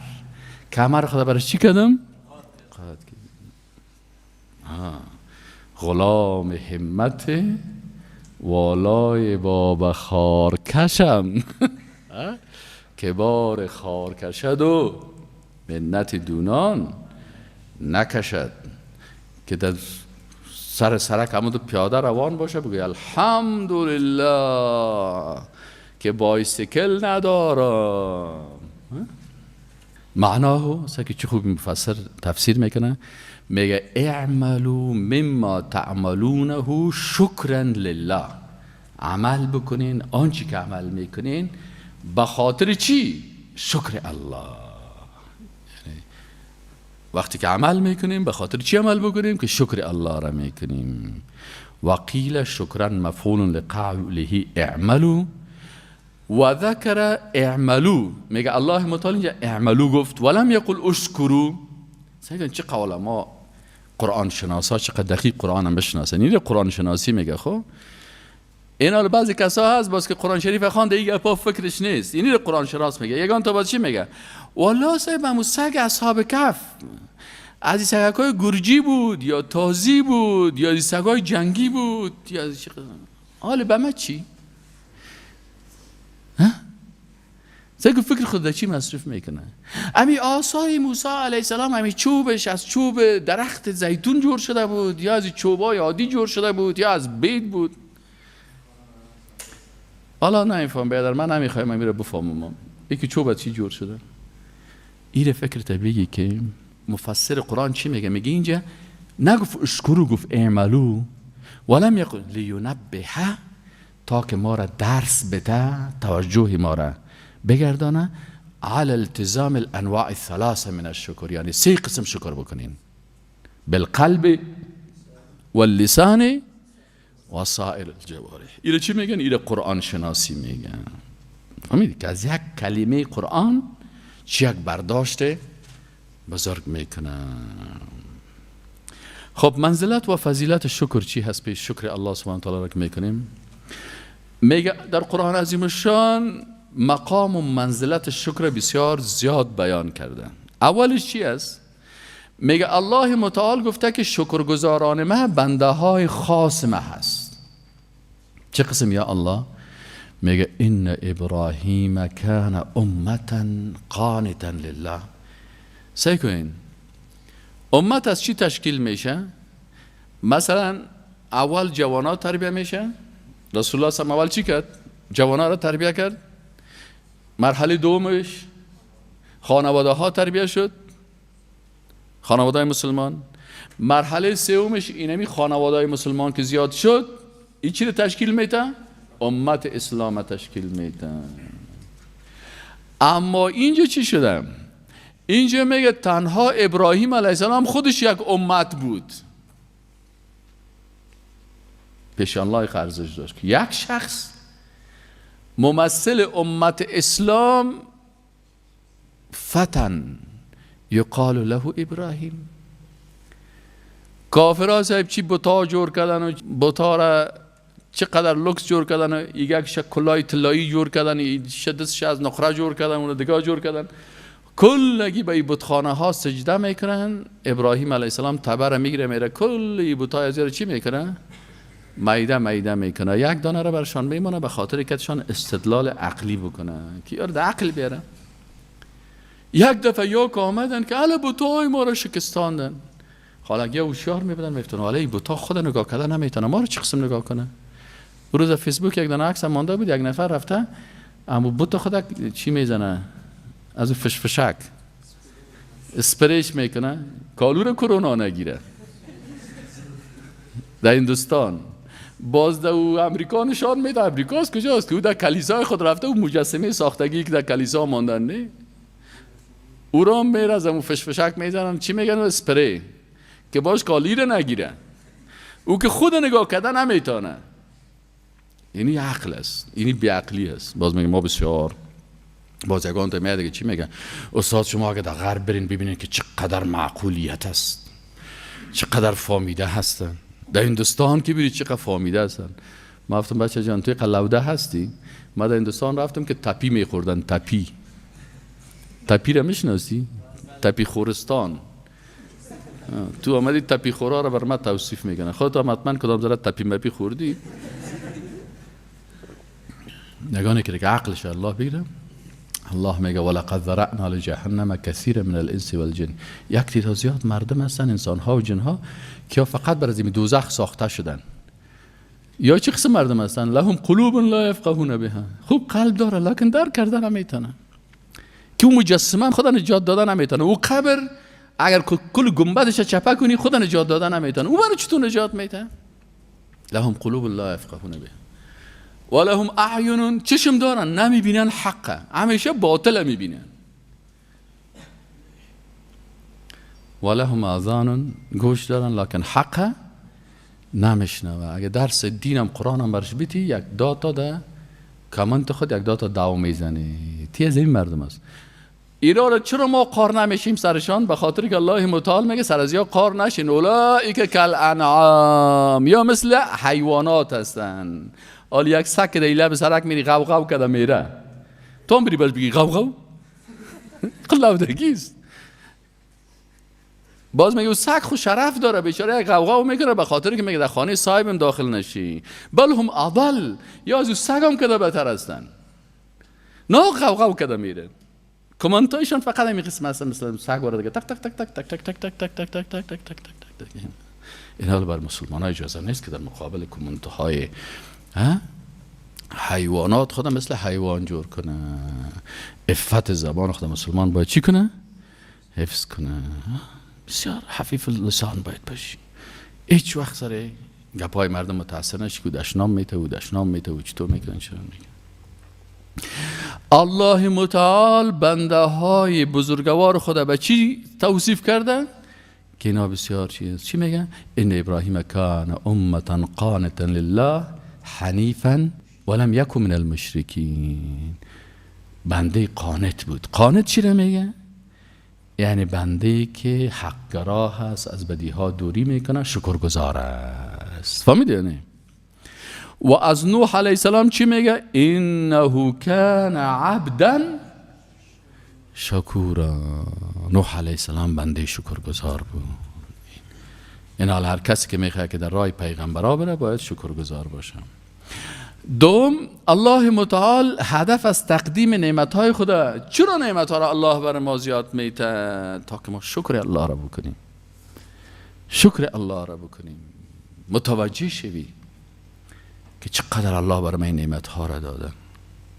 کمر خدا برش چی کردم؟ قد کردم. غلام همت والای بابا خارکشم که بار خار کشد و منت دونان نکشد. که در سر سرک همون پیاده روان باشه بگوی الحمدلله که بایسیکل ندارم. معناه که چه خوب مفسر تفسیر میکنه، میگه اعملوا مما تعملونه شکرا لله. عمل بکنین آنچه که عمل میکنین به خاطر چی؟ شکر الله. یعنی وقتی که عمل میکنیم به خاطر چی عمل بکنیم؟ که شکر الله را میکنیم. وقیل شکرا مفعول لقوله اعملوا و ذکر اعملوا. میگه الله متعال اینجا اعملوا گفت ولم یقل اشکروا. سیدن چه قول ما قرآن شناسا چقدر دقیق قرآن هم بشناسن. این قرآن شناسی میگه. خب این حال بعضی کسا هست باز که قرآن شریف خوانده دیگه پا فکرش نیست. این قرآن شناس میگه. یگان تا باز چی میگه؟ والله صاحب همون سگ اصحاب کف از این سگ‌های گرجی بود یا تازی بود یا از سگ‌های جنگی بود یا از حال به ما چی؟ ها؟ سگ فکر خود چی مصرف میکنه؟ امی آثار موسی علیه السلام امی چوبش از چوب درخت زیتون جور شده بود یا از چوبای عادی جور شده بود یا از بید بود. حالا نمیفهم بیادر، من نمیخوایم امی رو بفهمم یکی چوب از چی جور شده. ایره فکر تا بگی که مفسر قرآن چی میگه؟ میگه اینجا نگفت اشکرو، گفت اعملو ولم یقل لینبه، تا که ما را درس بده، توجه ما را بگردانه علی التزام الانواع الثلاثه من الشکر. یعنی 3 قسم شکر بکنین، بالقلب واللسان و سائر الجوارح. ایره چی میگن؟ ایره قرآن شناسی میگن. فهمیدی که از یک کلمه قرآن چی یک برداشت بزرگ میکنن. خب منزلت و فضیلت شکر چی هست؟ پیش شکر الله سبحانه و تعالی را که میکنیم، میگه در قرآن عظیم الشان مقام و منزلت شکر بسیار زیاد بیان کرده. اولش چی است؟ میگه الله متعال گفته که شکرگزاران ما بنده های خاص ما هست. چه قسم یا الله؟ میگه ان ابراهیم کان امتا قانتا لله. سعی کنین امت از چی تشکیل میشه؟ مثلا اول جوانا تربیه میشه. رسول الله صلی اول چی کرد؟ جوانا را تربیه کرد. مرحله دومش خانواده ها تربیه شد، خانواده های مسلمان. مرحله سومش اینمی خانواده های مسلمان که زیاد شد، این چی رو تشکیل میده؟ امت اسلام تشکیل میده. اما اینجا چی شده؟ اینجا میگه تنها ابراهیم علیه السلام خودش یک امت بود. پیش الله ارزش داشت که یک شخص ممثل امت اسلام فتن یقال له ابراهیم. کافرها صاحب چی بتا جور کردن و بتا را چقدر لکس جور کردن و یک کلاه طلایی جور کردن، دستش از نقره جور کردن، اون دیگه جور کردن، کلگی به این بتخانه ها سجده میکنن. ابراهیم علیه السلام تبر میگیره میره کل این بتای از چی میکنه؟ میده میده میکنه. یک دانه را برشان میمونه به خاطر که استدلال عقلی بکنه که یار عقل بیاره. یک دفعه یک آمدن که اله بتای ما را شکستاندن. حالا یه هوشیار میبودن میگفتن حالا این بتا خود نگاه کردن نمیتونه، ما رو چه قسم نگاه کنه؟ روز فیسبوک یک دانه عکس مانده بود، یک نفر رفته اما بت خود چی میزنه؟ از اون فشفشک اسپریش میکنه کالور کرونا نگیره. در هندوستان باز در امریکا نشان میده، امریکاست کجاست که او در کلیسای خود رفته و مجسمه ساختگی که در کلیسا ماندن نه، او را میره از اون فشفشک میزنن چی میگن؟ اسپری که باش کالی رو نگیره. او که خود نگاه کردن نمیتونه. اینی عقل است، اینی بیعقلی است. باز میگه ما بسیار باز یگان تا میاد دیگه چی میگن؟ استاد شما اگه در غرب برین ببینین که چقدر معقولیت است، چقدر فامیده هستن. در هندوستان که ببینید چقدر فامیده هستن. ما گفتم بچه جان توی قلوده هستی؟ ما در هندوستان رفتم که تپی میخوردن. تپی، تپی را میشناسی؟ تپی خورستان. تو آمدی تپی خورا را بر ما توصیف میکنه. خودت هم حتما کدام ذره تپی مپی خوردی؟ نگانه که دیگه عقلش الله بگیره. الله میگه ولقد ذرأنا لجهنم کثیر من الانس والجن. یک تعداد زیاد مردم هستن، انسان ها و جن ها، که فقط برای این دوزخ ساخته شدن. یا چه قسم مردم هستن؟ لهم قلوب لا یفقهون بها. خوب قلب داره لکن درک کردن نمیتونه. که اون مجسمه خدا نجات دادن نمیتونه. او قبر اگر کل گنبدش چپه کنی خدا نجات دادن نمیتونه. او منو چطور نجات میده؟ لهم قلوب لا یفقهون بها ولهم اعین، چشم دارن نمیبینن حقه، همیشه باطل میبینن. ولهم اذان، گوش دارن لکن حقه نمیشنوه. اگه درس دینم قرآنم برش بیتی یک داتا ده کامنت خود یک داتا دعوا میزنی. تی از این مردم است. ایران چرا ما قار نمیشیم سرشان؟ به خاطر که الله متعال میگه سر از یا قار نشین، اولئک کالانعام، یا مثل حیوانات هستن. حالا یک سگ که در لب سرک میری غو غو کده میره، تو هم بری باش بگی غو غو، قلودگیست. باز میگه سگ خو شرف داره بیچاره، یک غو غو میکنه به خاطر که میگه در خانه صاحبم داخل نشی. بل هم اضل، یا از سگ هم کده بهتر هستن، نه غو غو کده میره. کامنتایشان فقط همین قسم هستن، مثل سگ وارد دیگه تک تک تک تک تک تک تک تک تک تک تک تک تک تک تک. این حال بر مسلمان ها اجازه نیست که در مقابل کامنت های حیوانات خودم مثل حیوان جور کنه. عفت زبان خود مسلمان باید چی کنه؟ حفظ کنه. بسیار حفیف اللسان باید باشی. هیچ وقت سر گپای مردم متاثر نشی که دشنام میته و دشنام میته و چطور میکنن چرا میکنن. الله متعال بنده های بزرگوار خدا به چی توصیف کرده؟ که اینا بسیار چیز چی میگن؟ ان ابراهیم کان امتا قانتا لله حنیفا ولم یکن من المشرکین. بنده قانت بود. قانت چی رو میگه؟ یعنی بنده که حقگرا هست، از بدیها دوری میکنه، شکرگزار است. فهمیدی یعنی؟ و از نوح علیه السلام چی میگه؟ انه کان عبدا شکورا. نوح علیه السلام بنده شکرگزار بود. این حال هر کسی که میخواد که در راه پیغمبرا بره باید شکرگزار باشه. دوم، الله متعال هدف از تقدیم نعمتهای خدا، چرا نعمتها را الله بر ما زیاد میته؟ تا که ما شکر الله را بکنیم، شکر الله را بکنیم، متوجه شوی که چقدر الله بر ما این نعمتها را داده.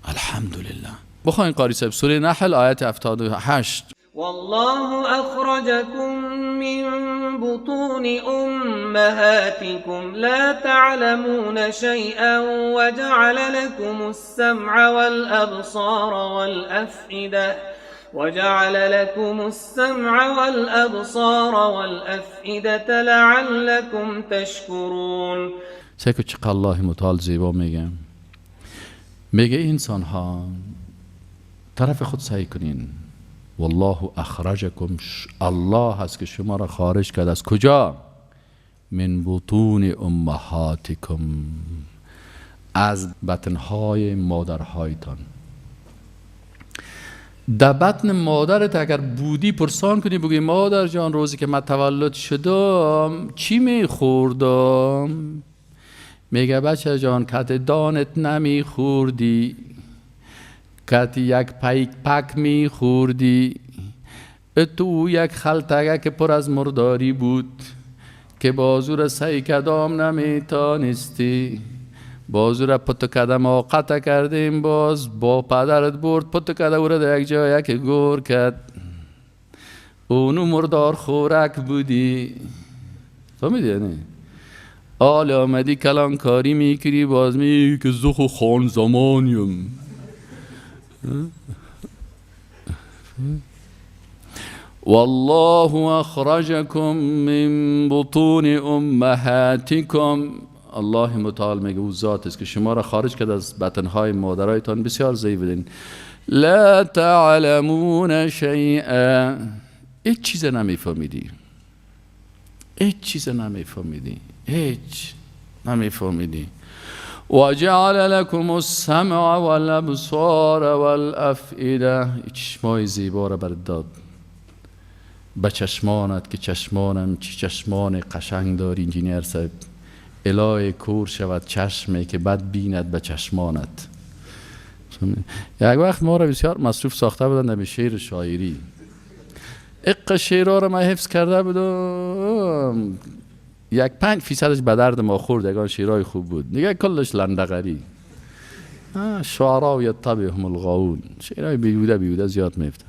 الحمدلله. بخواین قاری صاحب سوره نحل آیت 78. والله أخرجكم من بطون أمهاتكم لا تعلمون شيئا وجعل لكم السمع والأبصار وجعل لكم السمع والأبصار والأفئدة لعلكم تشكرون. سیکو چقدر الله متعال زیبا میگه، میگه انسان ها طرف خود سعی کنین. والله اخرجکم، الله هست که شما را خارج کرد از کجا؟ من بطون امهاتکم، از بطنهای مادرهایتان. در بطن مادرت اگر بودی پرسان کنی بگی مادر جان روزی که من تولد شدم چی میخوردم؟ میگه بچه جان کت دانت نمیخوردی، کت یک پیک پک میخوردی، تو یک خلطگه که پر از مرداری بود که بازو را سعی کدام نمیتانستی، بازو را پت کدم آقت کردیم، باز با پدرت برد پت کده او را در یک جای که گور کرد، اونو مردار خورک بودی. فهمیدی یعنی؟ آل آمدی کلان کاری میکری باز میگی که زخ و خان زمانیم. والله اخرجکم من بطون امهاتکم. الله متعال میگه او ذات است که شما را خارج کرد از بطنهای مادرایتان، بسیار ضعیف بودین. لا تعلمون شیئا، هیچ چیز نمیفهمیدی، هیچ چیز نمیفهمیدی، هیچ نمیفهمیدی. وجعل لكم السمع والابصار والافئده، چشمای زیبا را بر داد به چشمانت که چشمانم چه چشمان قشنگ داری انجینیر صاحب، الهی کور شود چشمی که بد بیند به چشمانت. یک وقت ما را بسیار مصروف ساخته بودند به شعر شاعری، اق شعرها را من حفظ کرده بودم، یک 5% به درد ما خورد، یگان شعرهای خوب بود دیگه کلش لندقری، شعرا یتبعهم الغاوون، شعرهای بیهوده بیهوده زیاد میفتن.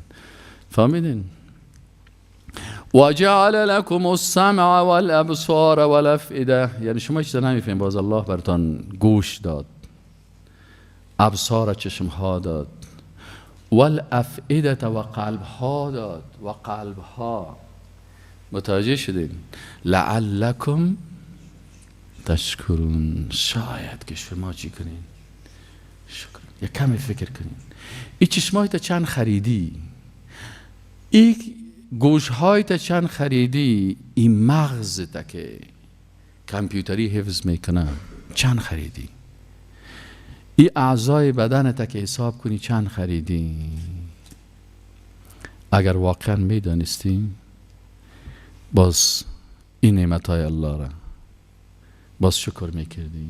فهمیدین؟ وجعل لكم السمع والابصار والافئده، یعنی شما چیزا نمیفهمید، باز الله براتان گوش داد، ابصار چشم ها داد، والافئده و قلب ها داد، و قلب ها. متوجه شدین؟ لعلکم تشکرون، شاید که شما چی کنین؟ شکر. یک کمی فکر کنین، این چشمای تا چند خریدی، این گوش های تا چند خریدی، این مغز تا که کامپیوتری حفظ میکنه چند خریدی، این اعضای بدن تا که حساب کنی چند خریدی. اگر واقعا میدانستی باز این نعمت های الله را باز شکر میکردی.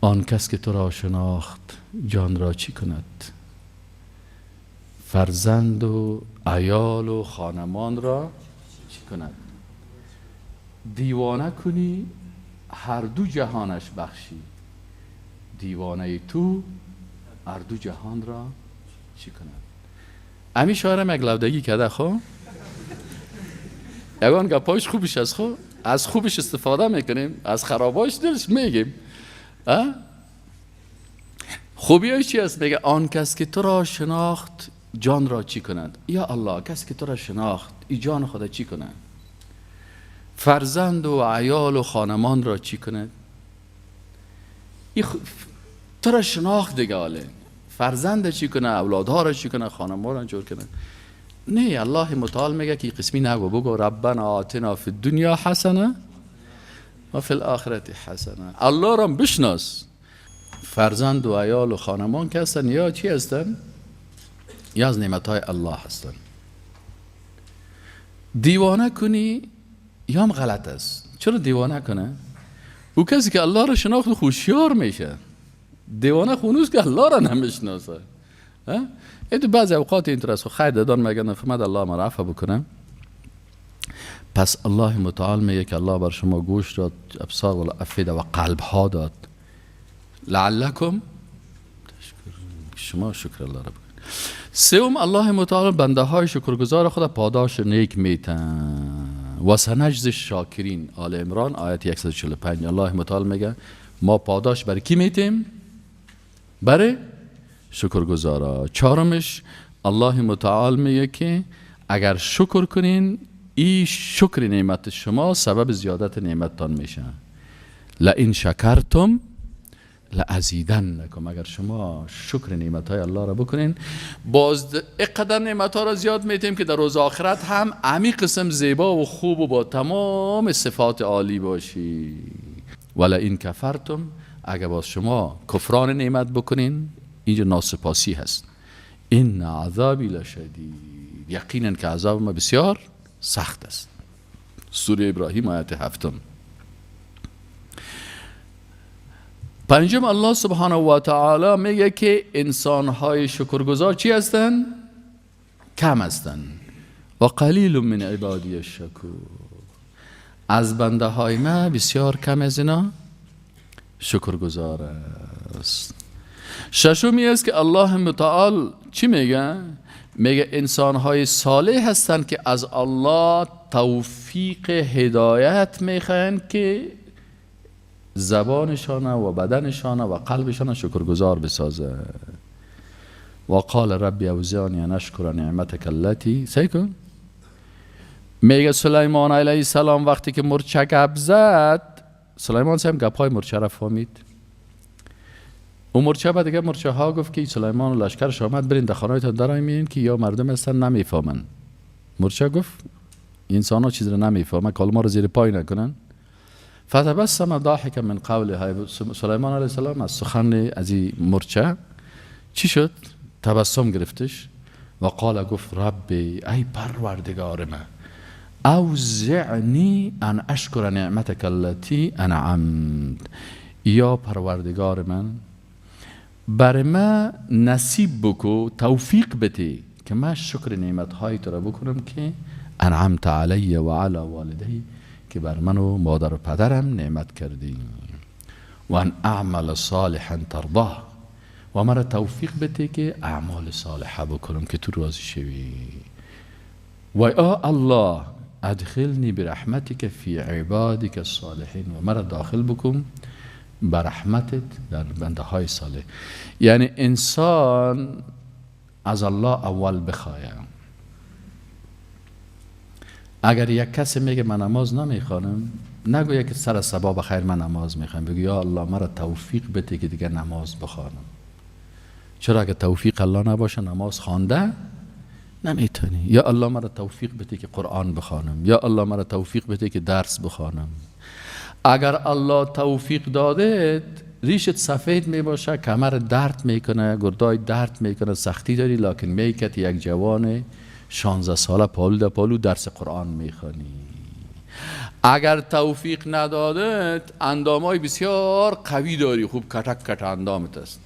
آن کس که تو را شناخت جان را چی کند؟ فرزند و عیال و خانمان را چی کند؟ دیوانه کنی هر دو جهانش بخشی، دیوانه تو هر دو جهان را چی کند؟ امی شاعرم یک لودگی کرده، خب یگان گپاش خوبش از خب از خوبش استفاده میکنیم، از خراباش دلش میگیم. خوبیش چی است؟ میگه آن کس که تو را شناخت جان را چی کند؟ یا الله کسی که تو را شناخت ای جان خدا چی کند؟ فرزند و عیال و خانمان را چی کند؟ تو را شناخت دیگه، آله فرزند چی کنه، اولادها را چی کنه، خانمان را جور کنه. نه، الله متعال میگه که قسمی نگو، بگو ربنا آتنا فی الدنیا حسنه و فی الاخرة حسنه. الله را بشناس. فرزند و عیال و خانمان که هستن یا چی هستن؟ یا از نعمتهای الله هستن. دیوانه کنی یا هم غلط است. چرا دیوانه کنه؟ او کسی که الله را شناخت خوشیار میشه. دیوانه خونوست که الله را نمیشناسه. این بعضی اوقات اینطور است. خیر دادان میگن نفهمد الله مرا عفو بکنه. پس الله متعال میگه که الله بر شما گوش داد، ابصار و افئده و قلب ها داد، لعلکم تشکرون، شما شکر الله را بکنید. سوم، الله متعال بنده های شکرگزار خود پاداش نیک میتن. و سنجز الشاکرین، آل عمران آیت 145. الله متعال میگه ما پاداش برای کی میتیم؟ برای شکرگزارا. چهارمش، الله متعال میگه که اگر شکر کنین، این شکر نعمت شما سبب زیادت نعمتتان میشه. لئن شکرتم لازیدنکم، اگر شما شکر نعمت های الله را بکنین، باز اقدر نعمت ها را زیاد میتیم که در روز آخرت هم امی قسم زیبا و خوب و با تمام صفات عالی باشی. ولئن کفرتم، اگر باز شما کفران نعمت بکنین، اینجا ناسپاسی هست. ان عذابی لشدید، یقینا که عذاب ما بسیار سخت است. سوره ابراهیم آیت 7. پنجم، الله سبحانه و تعالی میگه که انسانهای شکرگزار چی هستن؟ کم هستن. و قلیل من عبادی الشکور، از بنده های ما بسیار کم از اینا شکرگزار است. ششمی است که الله متعال چی میگه؟ میگه انسانهای صالح هستند که از الله توفیق هدایت میخواین که زبانشان و بدنشان و قلبشان شکرگزار بسازه. و قال ربی اوزعنی ان اشکر نعمتک التی. سعی کن. میگه سلیمان علیه السلام وقتی که مرچه گپ زد، سلیمان سیم گپای مرچه را فهمید. اون مرچه بعد دیگه مرچه ها گفت که سلیمان و لشکرش آمد، برین در خانه تان درآیین که یا مردم هستن نمیفهمن. مرچه گفت انسان ها چیز را نمیفهمن، که ما رو زیر پای نکنن. فتبسم ضاحکا من قولها، سلیمان علیه السلام از سخن از این مرچه چی شد؟ تبسم گرفتش. و قال، گفت ربی، ای پروردگار من، اوزعنی ان اشکر نعمتک التی انعمت، یا پروردگار من بر من نصیب بکو، توفیق بده که من شکر نعمتهای تو را بکنم که انعمت علی و علی والدی، که بر من و مادر و پدرم نعمت کردی. و ان اعمل صالحا ترضاه، و مرا توفیق بده که اعمال صالحه بکنم که تو راضی شوی. و یا الله ادخلنی برحمتک فی عبادک الصالحین، و مرا داخل بکن برحمتت در بنده های صالح. یعنی انسان از الله اول بخواه. اگر یک کسی میگه من نماز نمیخوانم، نگویه که سر صبح بخیر من نماز میخوام، بگو یا الله مرا توفیق بده که دیگه نماز بخوانم. چرا اگر توفیق الله نباشه نماز خوانده نمیتونی. یا الله مرا توفیق بده که قرآن بخوانم، یا الله مرا توفیق بده که درس بخوانم. اگر الله توفیق داده، ریشت سفید میباشه، کمر درد میکنه، گردای درد میکنه، سختی داری، لکن میکت یک جوان 16 ساله پالو در پالو درس قرآن میخوانی. اگر توفیق نداده، اندامای بسیار قوی داری، خوب کتک کت اندامت است،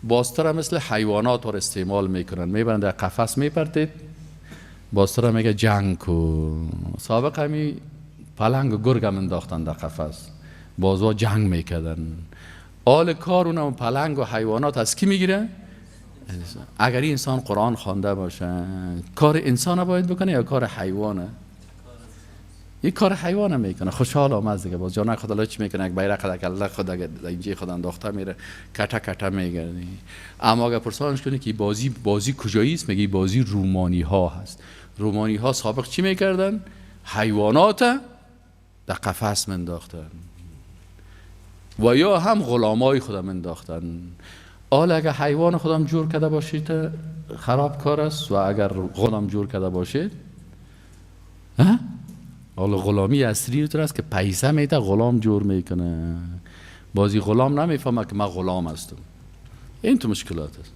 بازتر مثل حیوانات رو استعمال میکنن، میبرن در قفس میپرتید، بازتر میگه جنگ کو. سابق همی پلنگ و گرگ هم انداختن در قفس، بازوا جنگ میکردن. آل کار اونم پلنگ و حیوانات از کی میگیره؟ اگر این انسان قرآن خوانده باشه، کار انسان باید بکنه یا کار حیوانه؟ یک کار حیوانه میکنه. خوشحال آمد دیگه، باز جان خدا چی میکنه، یک بیرق در کله خود اینجا خود انداخته میره، کته کته میگردی. اما اگر پرسانش کنی که بازی کجایی است، میگه بازی رومانی ها هست. رومانی ها سابق چی میکردن؟ حیوانات در قفس منداختن و یا هم غلامای خودم انداختن. حالا اگر حیوان خودم جور کرده باشید خراب کار است، و اگر غلام جور کرده باشید، حالا غلامی اصلی است که پیسه میده غلام جور میکنه. بازی غلام نمیفهمه که من غلام هستم. این تو مشکلات است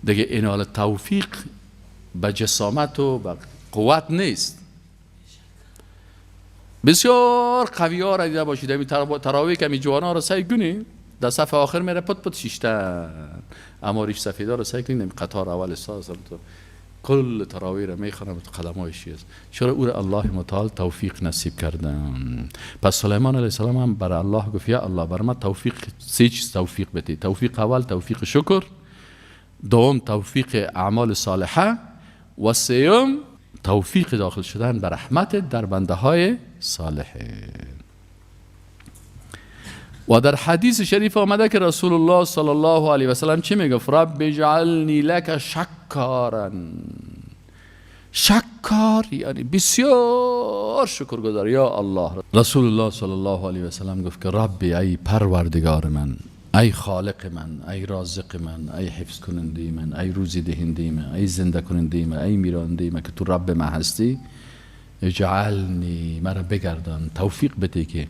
دیگه. این حال توفیق به جسامت و به قوت نیست. بسیار قوی ها را دیده باشید، همین تراویح که می جوان ها را سعی کنی در صف آخر میره پت پت شیشتن، اما ریش سفیدا را سعی کنید قطار اول ساز تو کل تراویح را میخوانم تو قدم های است. چرا او را الله متعال توفیق نصیب کردم. پس سلیمان علیه السلام هم بر الله گفت یا الله بر من توفیق، سه چیز توفیق بده. توفیق اول توفیق شکر، دوم توفیق اعمال صالحه، و سوم توفیق داخل شدن به رحمت در بنده های صالح. و در حدیث شریف آمده که رسول الله صلی الله علیه و سلم چی میگفت؟ رب اجعلنی لک شکارا. شکار یعنی بسیار شکرگزار. یا الله، رسول الله صلی الله علیه و سلم گفت که ربی، ای پروردگار من، ای خالق من، ای رازق من، ای حفظ کننده من، ای روزی دهنده من، ای زنده کننده من، ای میرانده من، که تو رب من هستی، اجعلنی، مرا بگردان، توفیق بده که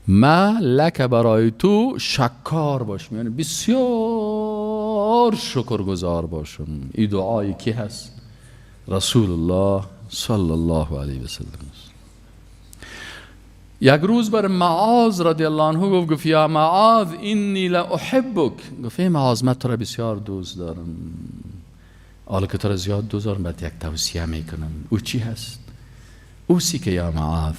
ما لک، برای تو شکار باشم، یعنی بسیار شکرگزار باشم. این دعای کی هست؟ رسول الله صلی الله علیه و سلم. یک روز بر معاذ رضی الله عنه گفت یا معاذ انی لاحبک. گفت ای معاذ، من تو را بسیار دوست دارم، حالا که تو را زیاد دوست دارم باید یک توصیه میکنم. او چی هست؟ اوسی که یا معاذ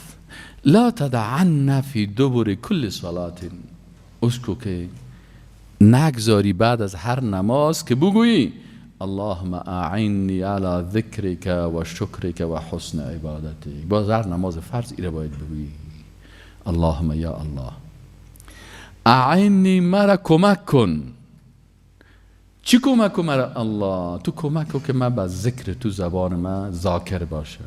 لا تدعن فی دبر کل صلاة، اسکو که نگذاری بعد از هر نماز که بگویی اللهم اعنی علی ذکرک و شکرک و حسن عبادتک. باز هر نماز فرض ایره باید بگویی اللهم یا الله اعنی، مرا کمک کن. چی کمک کن مرا؟ الله تو کمک کن که من به ذکر تو زبان من ذاکر باشم،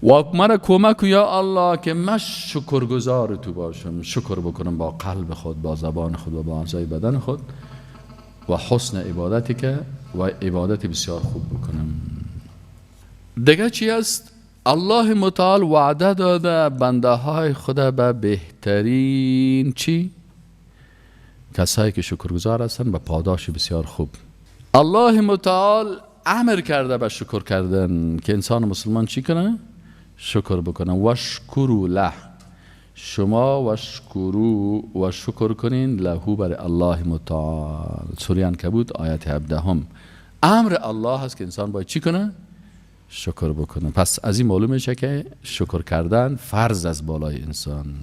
و مرا کمک کن یا الله که من شکرگزار تو باشم، شکر بکنم با قلب خود، با زبان خود و با اعضای بدن خود، و حسن عبادتی که و عبادت بسیار خوب بکنم. دیگه چی است؟ الله متعال وعده داده بنده های خود به بهترین چی؟ کسایی که شکرگزار هستند به پاداش بسیار خوب. الله متعال امر کرده به شکر کردن که انسان مسلمان چی کنه؟ شکر بکنه. وشکروا له، شما وشکرو و شکر کنین لهو بر الله متعال. سوره عنکبوت آیت 17. امر الله هست که انسان باید چی کنه؟ شکر بکنه. پس از این معلوم میشه که شکر کردن فرض از بالای انسان.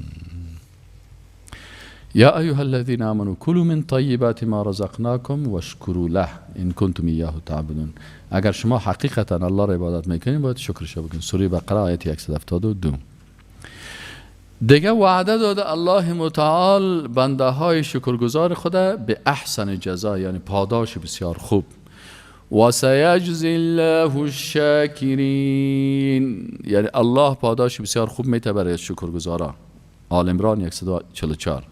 یا ایها الذین آمنوا کلوا من طیبات ما رزقناکم واشکروا له ان کنتم ایاه تعبدون. اگر شما حقیقتا الله را عبادت میکنین باید شکرش بکنین. سوره بقره آیت 172. دیگه وعده داده الله متعال بنده های شکرگزار خود به احسن جزا، یعنی پاداش بسیار خوب. و سیجزی الله الشاکرین، یعنی الله پاداش بسیار خوب میده برای شکرگزارا. آل عمران 144.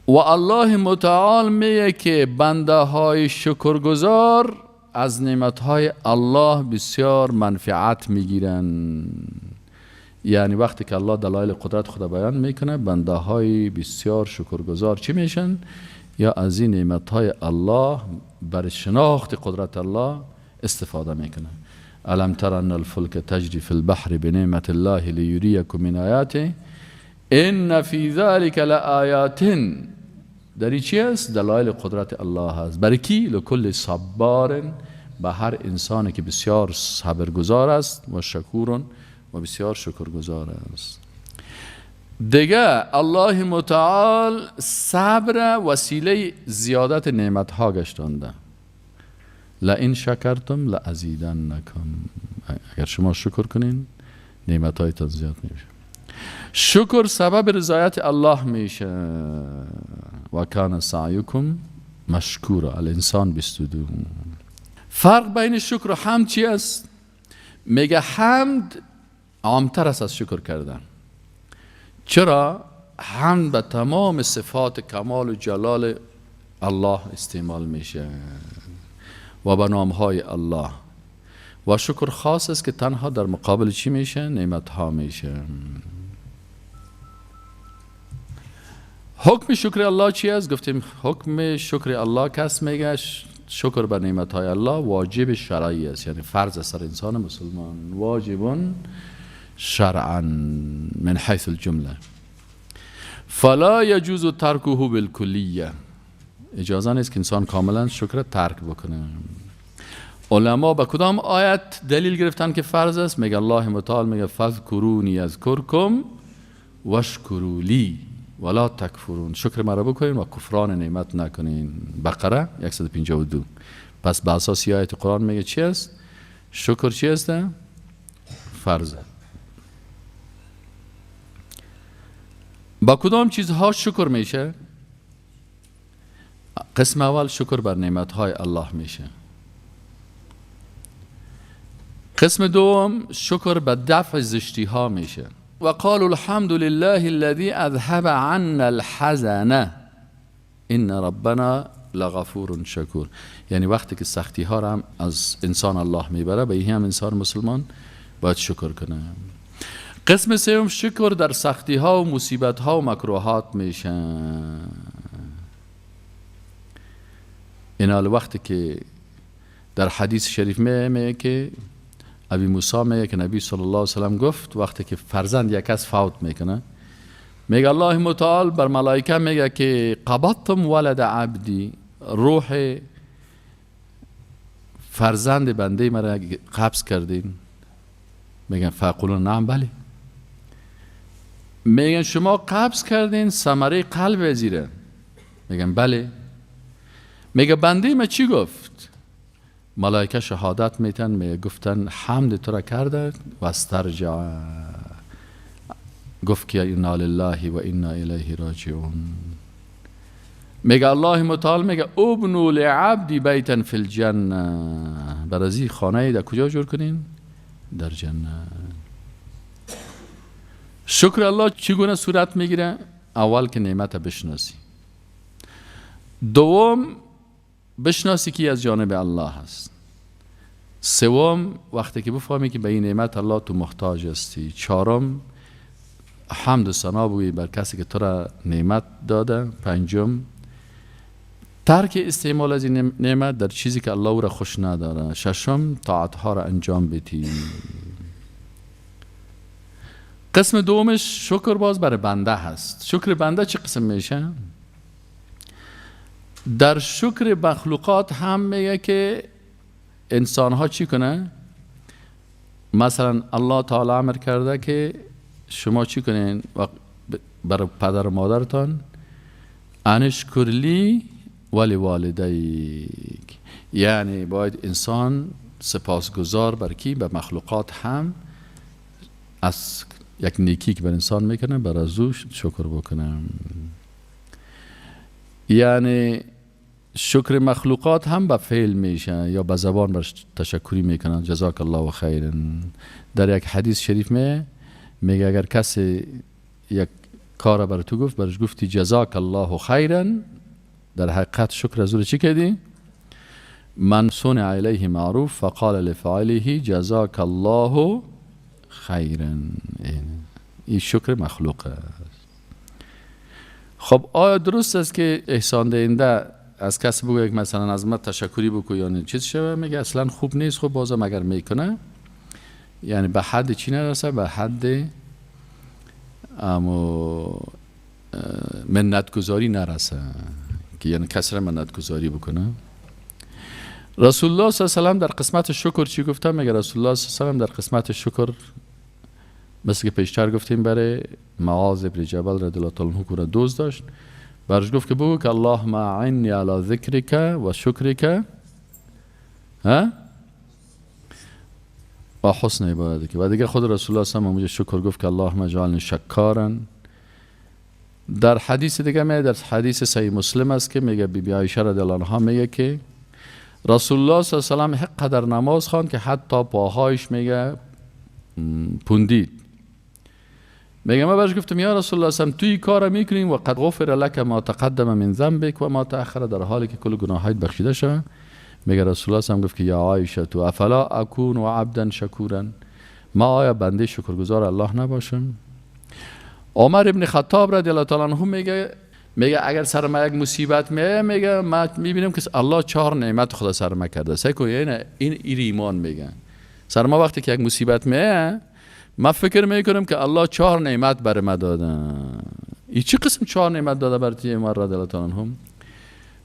و الله متعال میگه که بنده های شکرگزار از نعمت های الله بسیار منفعت میگیرن. یعنی وقتی که الله دلایل قدرت خود بیان میکنه، بنده های بسیار شکرگزار چی میشن؟ یا از این نعمت های الله بر شناخت قدرت الله استفاده میکنه. الم تر ان الفلک تجری فی البحر بنعمت الله لیریکم من آیاته ان فی ذلک لآیات. در چی است؟ دلایل قدرت الله است. برای کی؟ لکل صبار، به هر انسانی که بسیار صبرگزار است، و شکورون، و بسیار شکرگزار است. دیگه الله متعال صبر وسیله زیادت نعمت ها گشتانده. لئن شکرتم لازیدنکم، اگر شما شکر کنین نعمت هایتان زیاد میشه. شکر سبب رضایت الله میشه. و کان سعیکم مشکورا، الانسان 22. فرق بین شکر و حمد چی است؟ میگه حمد عامتر است از شکر کردن. چرا؟ حمد به تمام صفات کمال و جلال الله استعمال میشه و به نامهای الله، و شکر خاص است که تنها در مقابل چی میشه؟ نعمت ها میشه. حکم شکر الله چی است؟ گفتیم حکم شکر الله کس میگه شکر به نعمت های الله واجب شرعی است، یعنی فرض است سر انسان مسلمان، واجب شرعا من حیث الجمله. فلا یجوز ترکه بالکلیه، اجازه نیست که انسان کاملا شکر ترک بکنه. علما به کدام آیت دلیل گرفتن که فرض است؟ میگه الله متعال میگه فاذکرونی اذکرکم واشکروا لی ولا تکفرون، شکر مرا بکنین و کفران نعمت نکنین. بقره 152. پس به اساس آیت قرآن میگه چی است؟ شکر چی است؟ فرض. با کدام چیزها شکر میشه؟ قسم اول شکر بر نعمتهای الله میشه. قسم دوم شکر به دفع زشتی ها میشه. و قالوا الحمد لله الذي اذهب عنا الحزن ان ربنا لغفور شکور. یعنی وقتی که سختی ها را هم از انسان الله میبره، به این هم انسان مسلمان باید شکر کنه. قسم سوم شکر در سختی ها و مصیبت ها و مکروهات میشه. این حال وقتی که در حدیث شریف میگه که ابی موسی میگه که نبی صلی الله علیه وسلم گفت وقتی که فرزند یک کس فوت میکنه، میگه الله متعال بر ملائکه میگه که قبضتم ولد عبدی، روح فرزند بنده مرا قبض کردین. میگن فقولون نعم، بله. میگن شما قبض کردین ثمره قلب زیره. میگن بله. میگه بنده ما چی گفت؟ ملائکه شهادت میتن، میگه گفتن حمد تو را کرده و استرجع، گفت که انا لله و انا الیه راجعون. میگه الله متعال میگه ابنوا لعبدی بیتا فی الجنه، برازی خانه در کجا جور کنین؟ در جنت. شکر الله چگونه صورت میگیره؟ اول که نعمت بشناسی، دوم بشناسی که از جانب الله هست، سوم وقتی که بفهمی که به این نعمت الله تو محتاج هستی، چهارم حمد و ثنا بگویی بر کسی که تو را نعمت داده، پنجم ترک استعمال از این نعمت در چیزی که الله او را خوش نداره، ششم طاعت ها را انجام بدی. قسم دومش شکر باز برای بنده هست. شکر بنده چه قسم میشه؟ در شکر مخلوقات هم میگه که انسان ها چی کنه؟ مثلا الله تعالی امر کرده که شما چی کنین برای پدر و مادرتان؟ انشکر لی ولی والدیک، یعنی باید انسان سپاسگزار بر کی؟ به مخلوقات هم از یک نیکی که بر انسان میکنه بر از او شکر بکنه. یعنی شکر مخلوقات هم به فعل میشه یا به زبان برش تشکری میکنن، جزاک الله خیرا. در یک حدیث شریف میگه اگر کسی یک کار بر تو گفت، برش گفتی جزاک الله خیرا، در حقیقت شکر از او چی کردی؟ من صنع علیه معروف فقال لفاعله جزاک الله خیرا. این شکر مخلوق است. خب آیا درست است که احسان دهنده از کسی بگوید که مثلا از من تشکری بکن یا چیز شوه؟ میگه اصلا خوب نیست. خب بازم اگر میکنه یعنی به حد چی نرسه، به حد منتگذاری نرسه که یعنی کسی را منتگذاری بکنه. رسول الله صلی الله علیه و سلم در قسمت شکر چی گفته؟ میگه رسول الله صلی الله علیه و سلم در قسمت شکر مثل که پیشتر گفتیم برای معاذ بن جبل رضی الله تعالی عنه را دوست داشت، برش گفت که بگو که اللهم اعنی علی ذکرک و شکرک ها و حسن عبادتک. و دیگه خود رسول الله صلی الله علیه و شکر گفت که اللهم اجعلنی شکارا. در حدیث دیگه میگه، در حدیث صحیح مسلم است که میگه بی بی عایشه رضی الله عنها میگه که رسول الله صلی الله علیه و سلم قدر نماز خواند که حتی پاهایش میگه پوندید. میگه من برش گفتم یا رسول الله صلی الله علیه و توی کار میکنیم و قد غفر لک ما تقدم من ذنبک و ما تأخر، در حالی که کل گناهایت بخشیده شده. میگه رسول الله صلی الله علیه و گفت که یا عایشه تو افلا اکون و عبدا شکورا، ما آیا بنده شکرگزار الله نباشم؟ عمر ابن خطاب رضی الله تعالی عنه میگه اگر سر ما یک مصیبت میه، میگه ما میبینم که الله چهار نعمت خدا سر ما کرده. سیکو این ایمان میگه سر ما وقتی که یک مصیبت میه، ما فکر میکنم که الله چهار نعمت بر ما داده. این چه قسم چهار نعمت داده بر عمر رضی الله تعالی عنه؟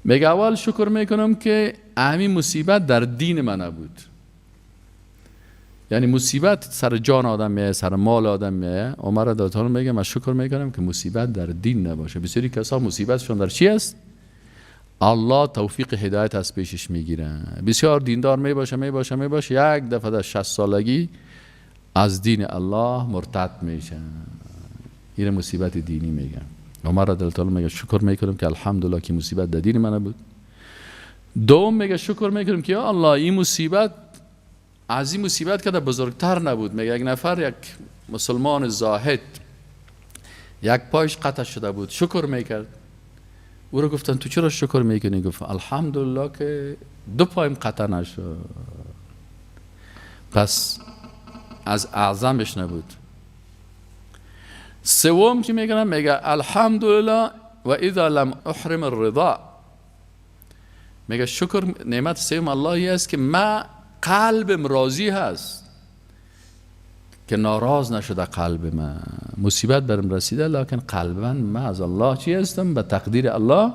میگه اول شکر میکنم که همین مصیبت در دین من نبود. یعنی مصیبت سر جان آدم میه، سر مال آدم میه. عمر رضی الله عنه میگه من شکر میکنم که مصیبت در دین نباشه. بسیاری کسا مصیبتشون در چی است؟ الله توفیق هدایت از پیشش میگیره. بسیار دیندار میباشه میباشه میباشه، یک دفعه در 60 سالگی از دین الله مرتد میشه. این مصیبت دینی میگن. عمر رضی الله تعالی میگه شکر میکنم که الحمدلله که مصیبت در دین من بود. دوم میگه شکر میکنم که یا الله این مصیبت از این مصیبت که بزرگتر نبود. میگه یک نفر، یک مسلمان زاهد، یک پایش قطع شده بود، شکر میکرد. او رو گفتن تو چرا شکر میکنی؟ گفت الحمدلله که دو پایم قطع نشد. پس از اعظمش نبود. سوم چی میگن؟ میگه الحمدلله و اذا لم احرم الرضا. میگه شکر نعمت سوم اللهی است که ما قلبم راضی هست، که ناراض نشده قلب من. مصیبت برم رسیده لکن قلب من از الله چی هستم؟ به تقدیر الله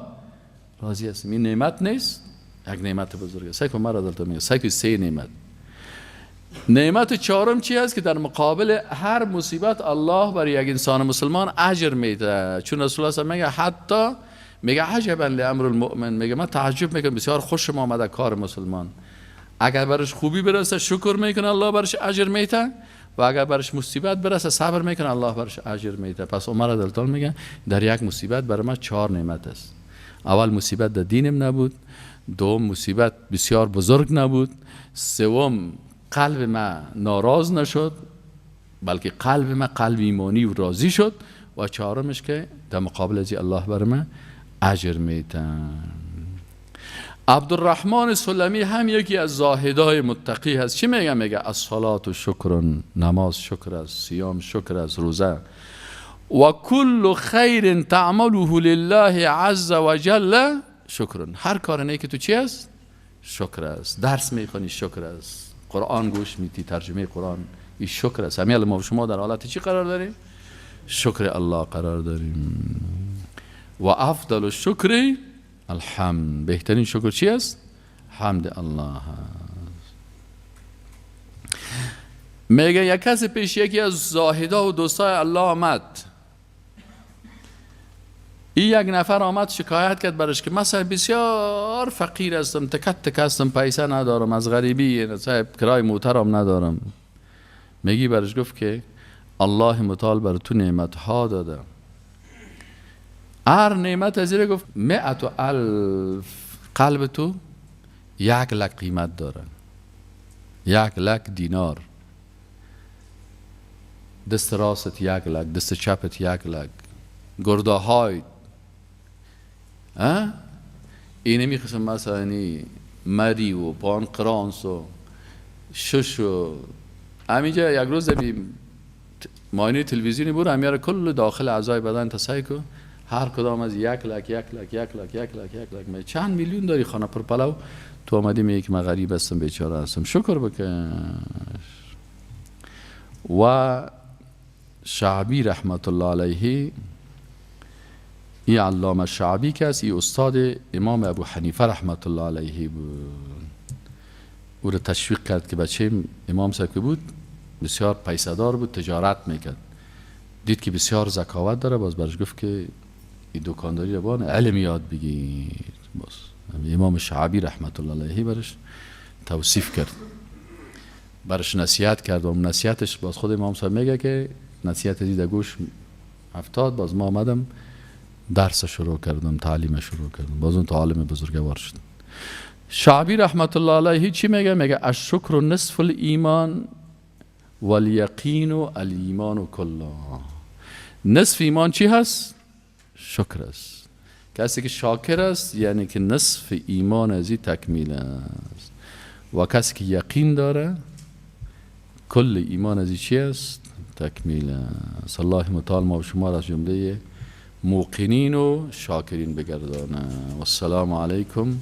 راضی هستم. این نعمت نیست، یک نعمت بزرگه. سیکو مرا دلتون میگه سیکو سه نعمت. نعمت چهارم چی هست؟ که در مقابل هر مصیبت الله برای یک انسان مسلمان اجر میده. چون رسول الله میگه حتی میگه عجبا لامر المؤمن، میگه من تعجب میکنم، بسیار خوشم آمده کار مسلمان. اگر برش خوبی برسه شکر میکنه الله برش اجر میده، و اگر برش مصیبت برسه صبر میکنه الله برش اجر میده. پس عمر دلتون میگه در یک مصیبت برای من چهار نعمت است. اول مصیبت در دینم نبود، دوم مصیبت بسیار بزرگ نبود، سوم قلب من ناراض نشد بلکه قلب من قلب ایمانی و راضی شد، و چهارمش که در مقابل از الله بر من اجر میده. عبدالرحمن سلمی هم یکی از زاهدای متقی هست. چی میگه؟ میگه الصلاة شکر، نماز شکر است، صیام شکر است، روزه، و کل خیر تعمله لله عز وجل شکر. هر کار نیکی تو چی است؟ شکر است. درس میخوانی شکر است، قرآن گوش میتی، ترجمه قرآن، این شکر است. همین ما شما در حالت چی قرار داریم؟ شکر الله قرار داریم. و افضل الشکر الحمد. بهترین شکر چی است؟ حمد الله است. میگه یک کسی پیش یکی از زاهدا و دوستای الله آمد. این یک نفر آمد شکایت کرد برش که من بسیار فقیر هستم، تکت تک هستم، پیسه ندارم، از غریبی صاحب کرای موترم ندارم. میگی برش گفت که الله متعال بر تو نعمت ها داده. هر نعمت از زیر گفت 100,000 قلب تو 100,000 قیمت داره، 100,000 دینار. دست راست 100,000، دست چپت 100,000، گرده های اینه میخواستم مثلا مری و پانقرانس و شش و همینجا یک روز ماینه تلویزیونی بود، همیاره کل داخل اعضای بدن تسعی کو هر کدام از 100,000 100,000 100,000 100,000 100,000 چند میلیون داری خانه پر پلو، تو آمدی میگی که من غریب هستم، بیچاره هستم، شکر بکش. و شعبی رحمت الله علیه، ای علامه شعبی که است، ای استاد امام ابو حنیفه رحمت الله علیه بود، او را تشویق کرد که بچه امام صاحب که بود بسیار پیسه دار بود، تجارت میکرد، دید که بسیار ذکاوت داره، باز برش گفت که این دکانداری رو علم یاد بگیر. باز امام شعبی رحمت الله علیه برش توصیف کرد، برش نصیحت کرد و نصیحتش باز خود امام صاحب میگه که نصیحت دید گوش افتاد، باز ما آمدم درس شروع کردم، تعلیم شروع کردم، باز اون عالم بزرگوار شد. شعبی رحمت الله علیه چی میگه؟ میگه الشکر نصف الایمان والیقین الایمان کله. نصف ایمان چی هست؟ شکر است. کسی که شاکر است یعنی که نصف ایمان از این تکمیل است، و کسی که یقین داره کل ایمان از این چی است؟ تکمیل است. الله متعال ما و شما را از جمله موقنین و شاکرین بگردانه. و السلام علیکم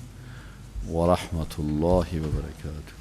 و رحمت الله و برکاته.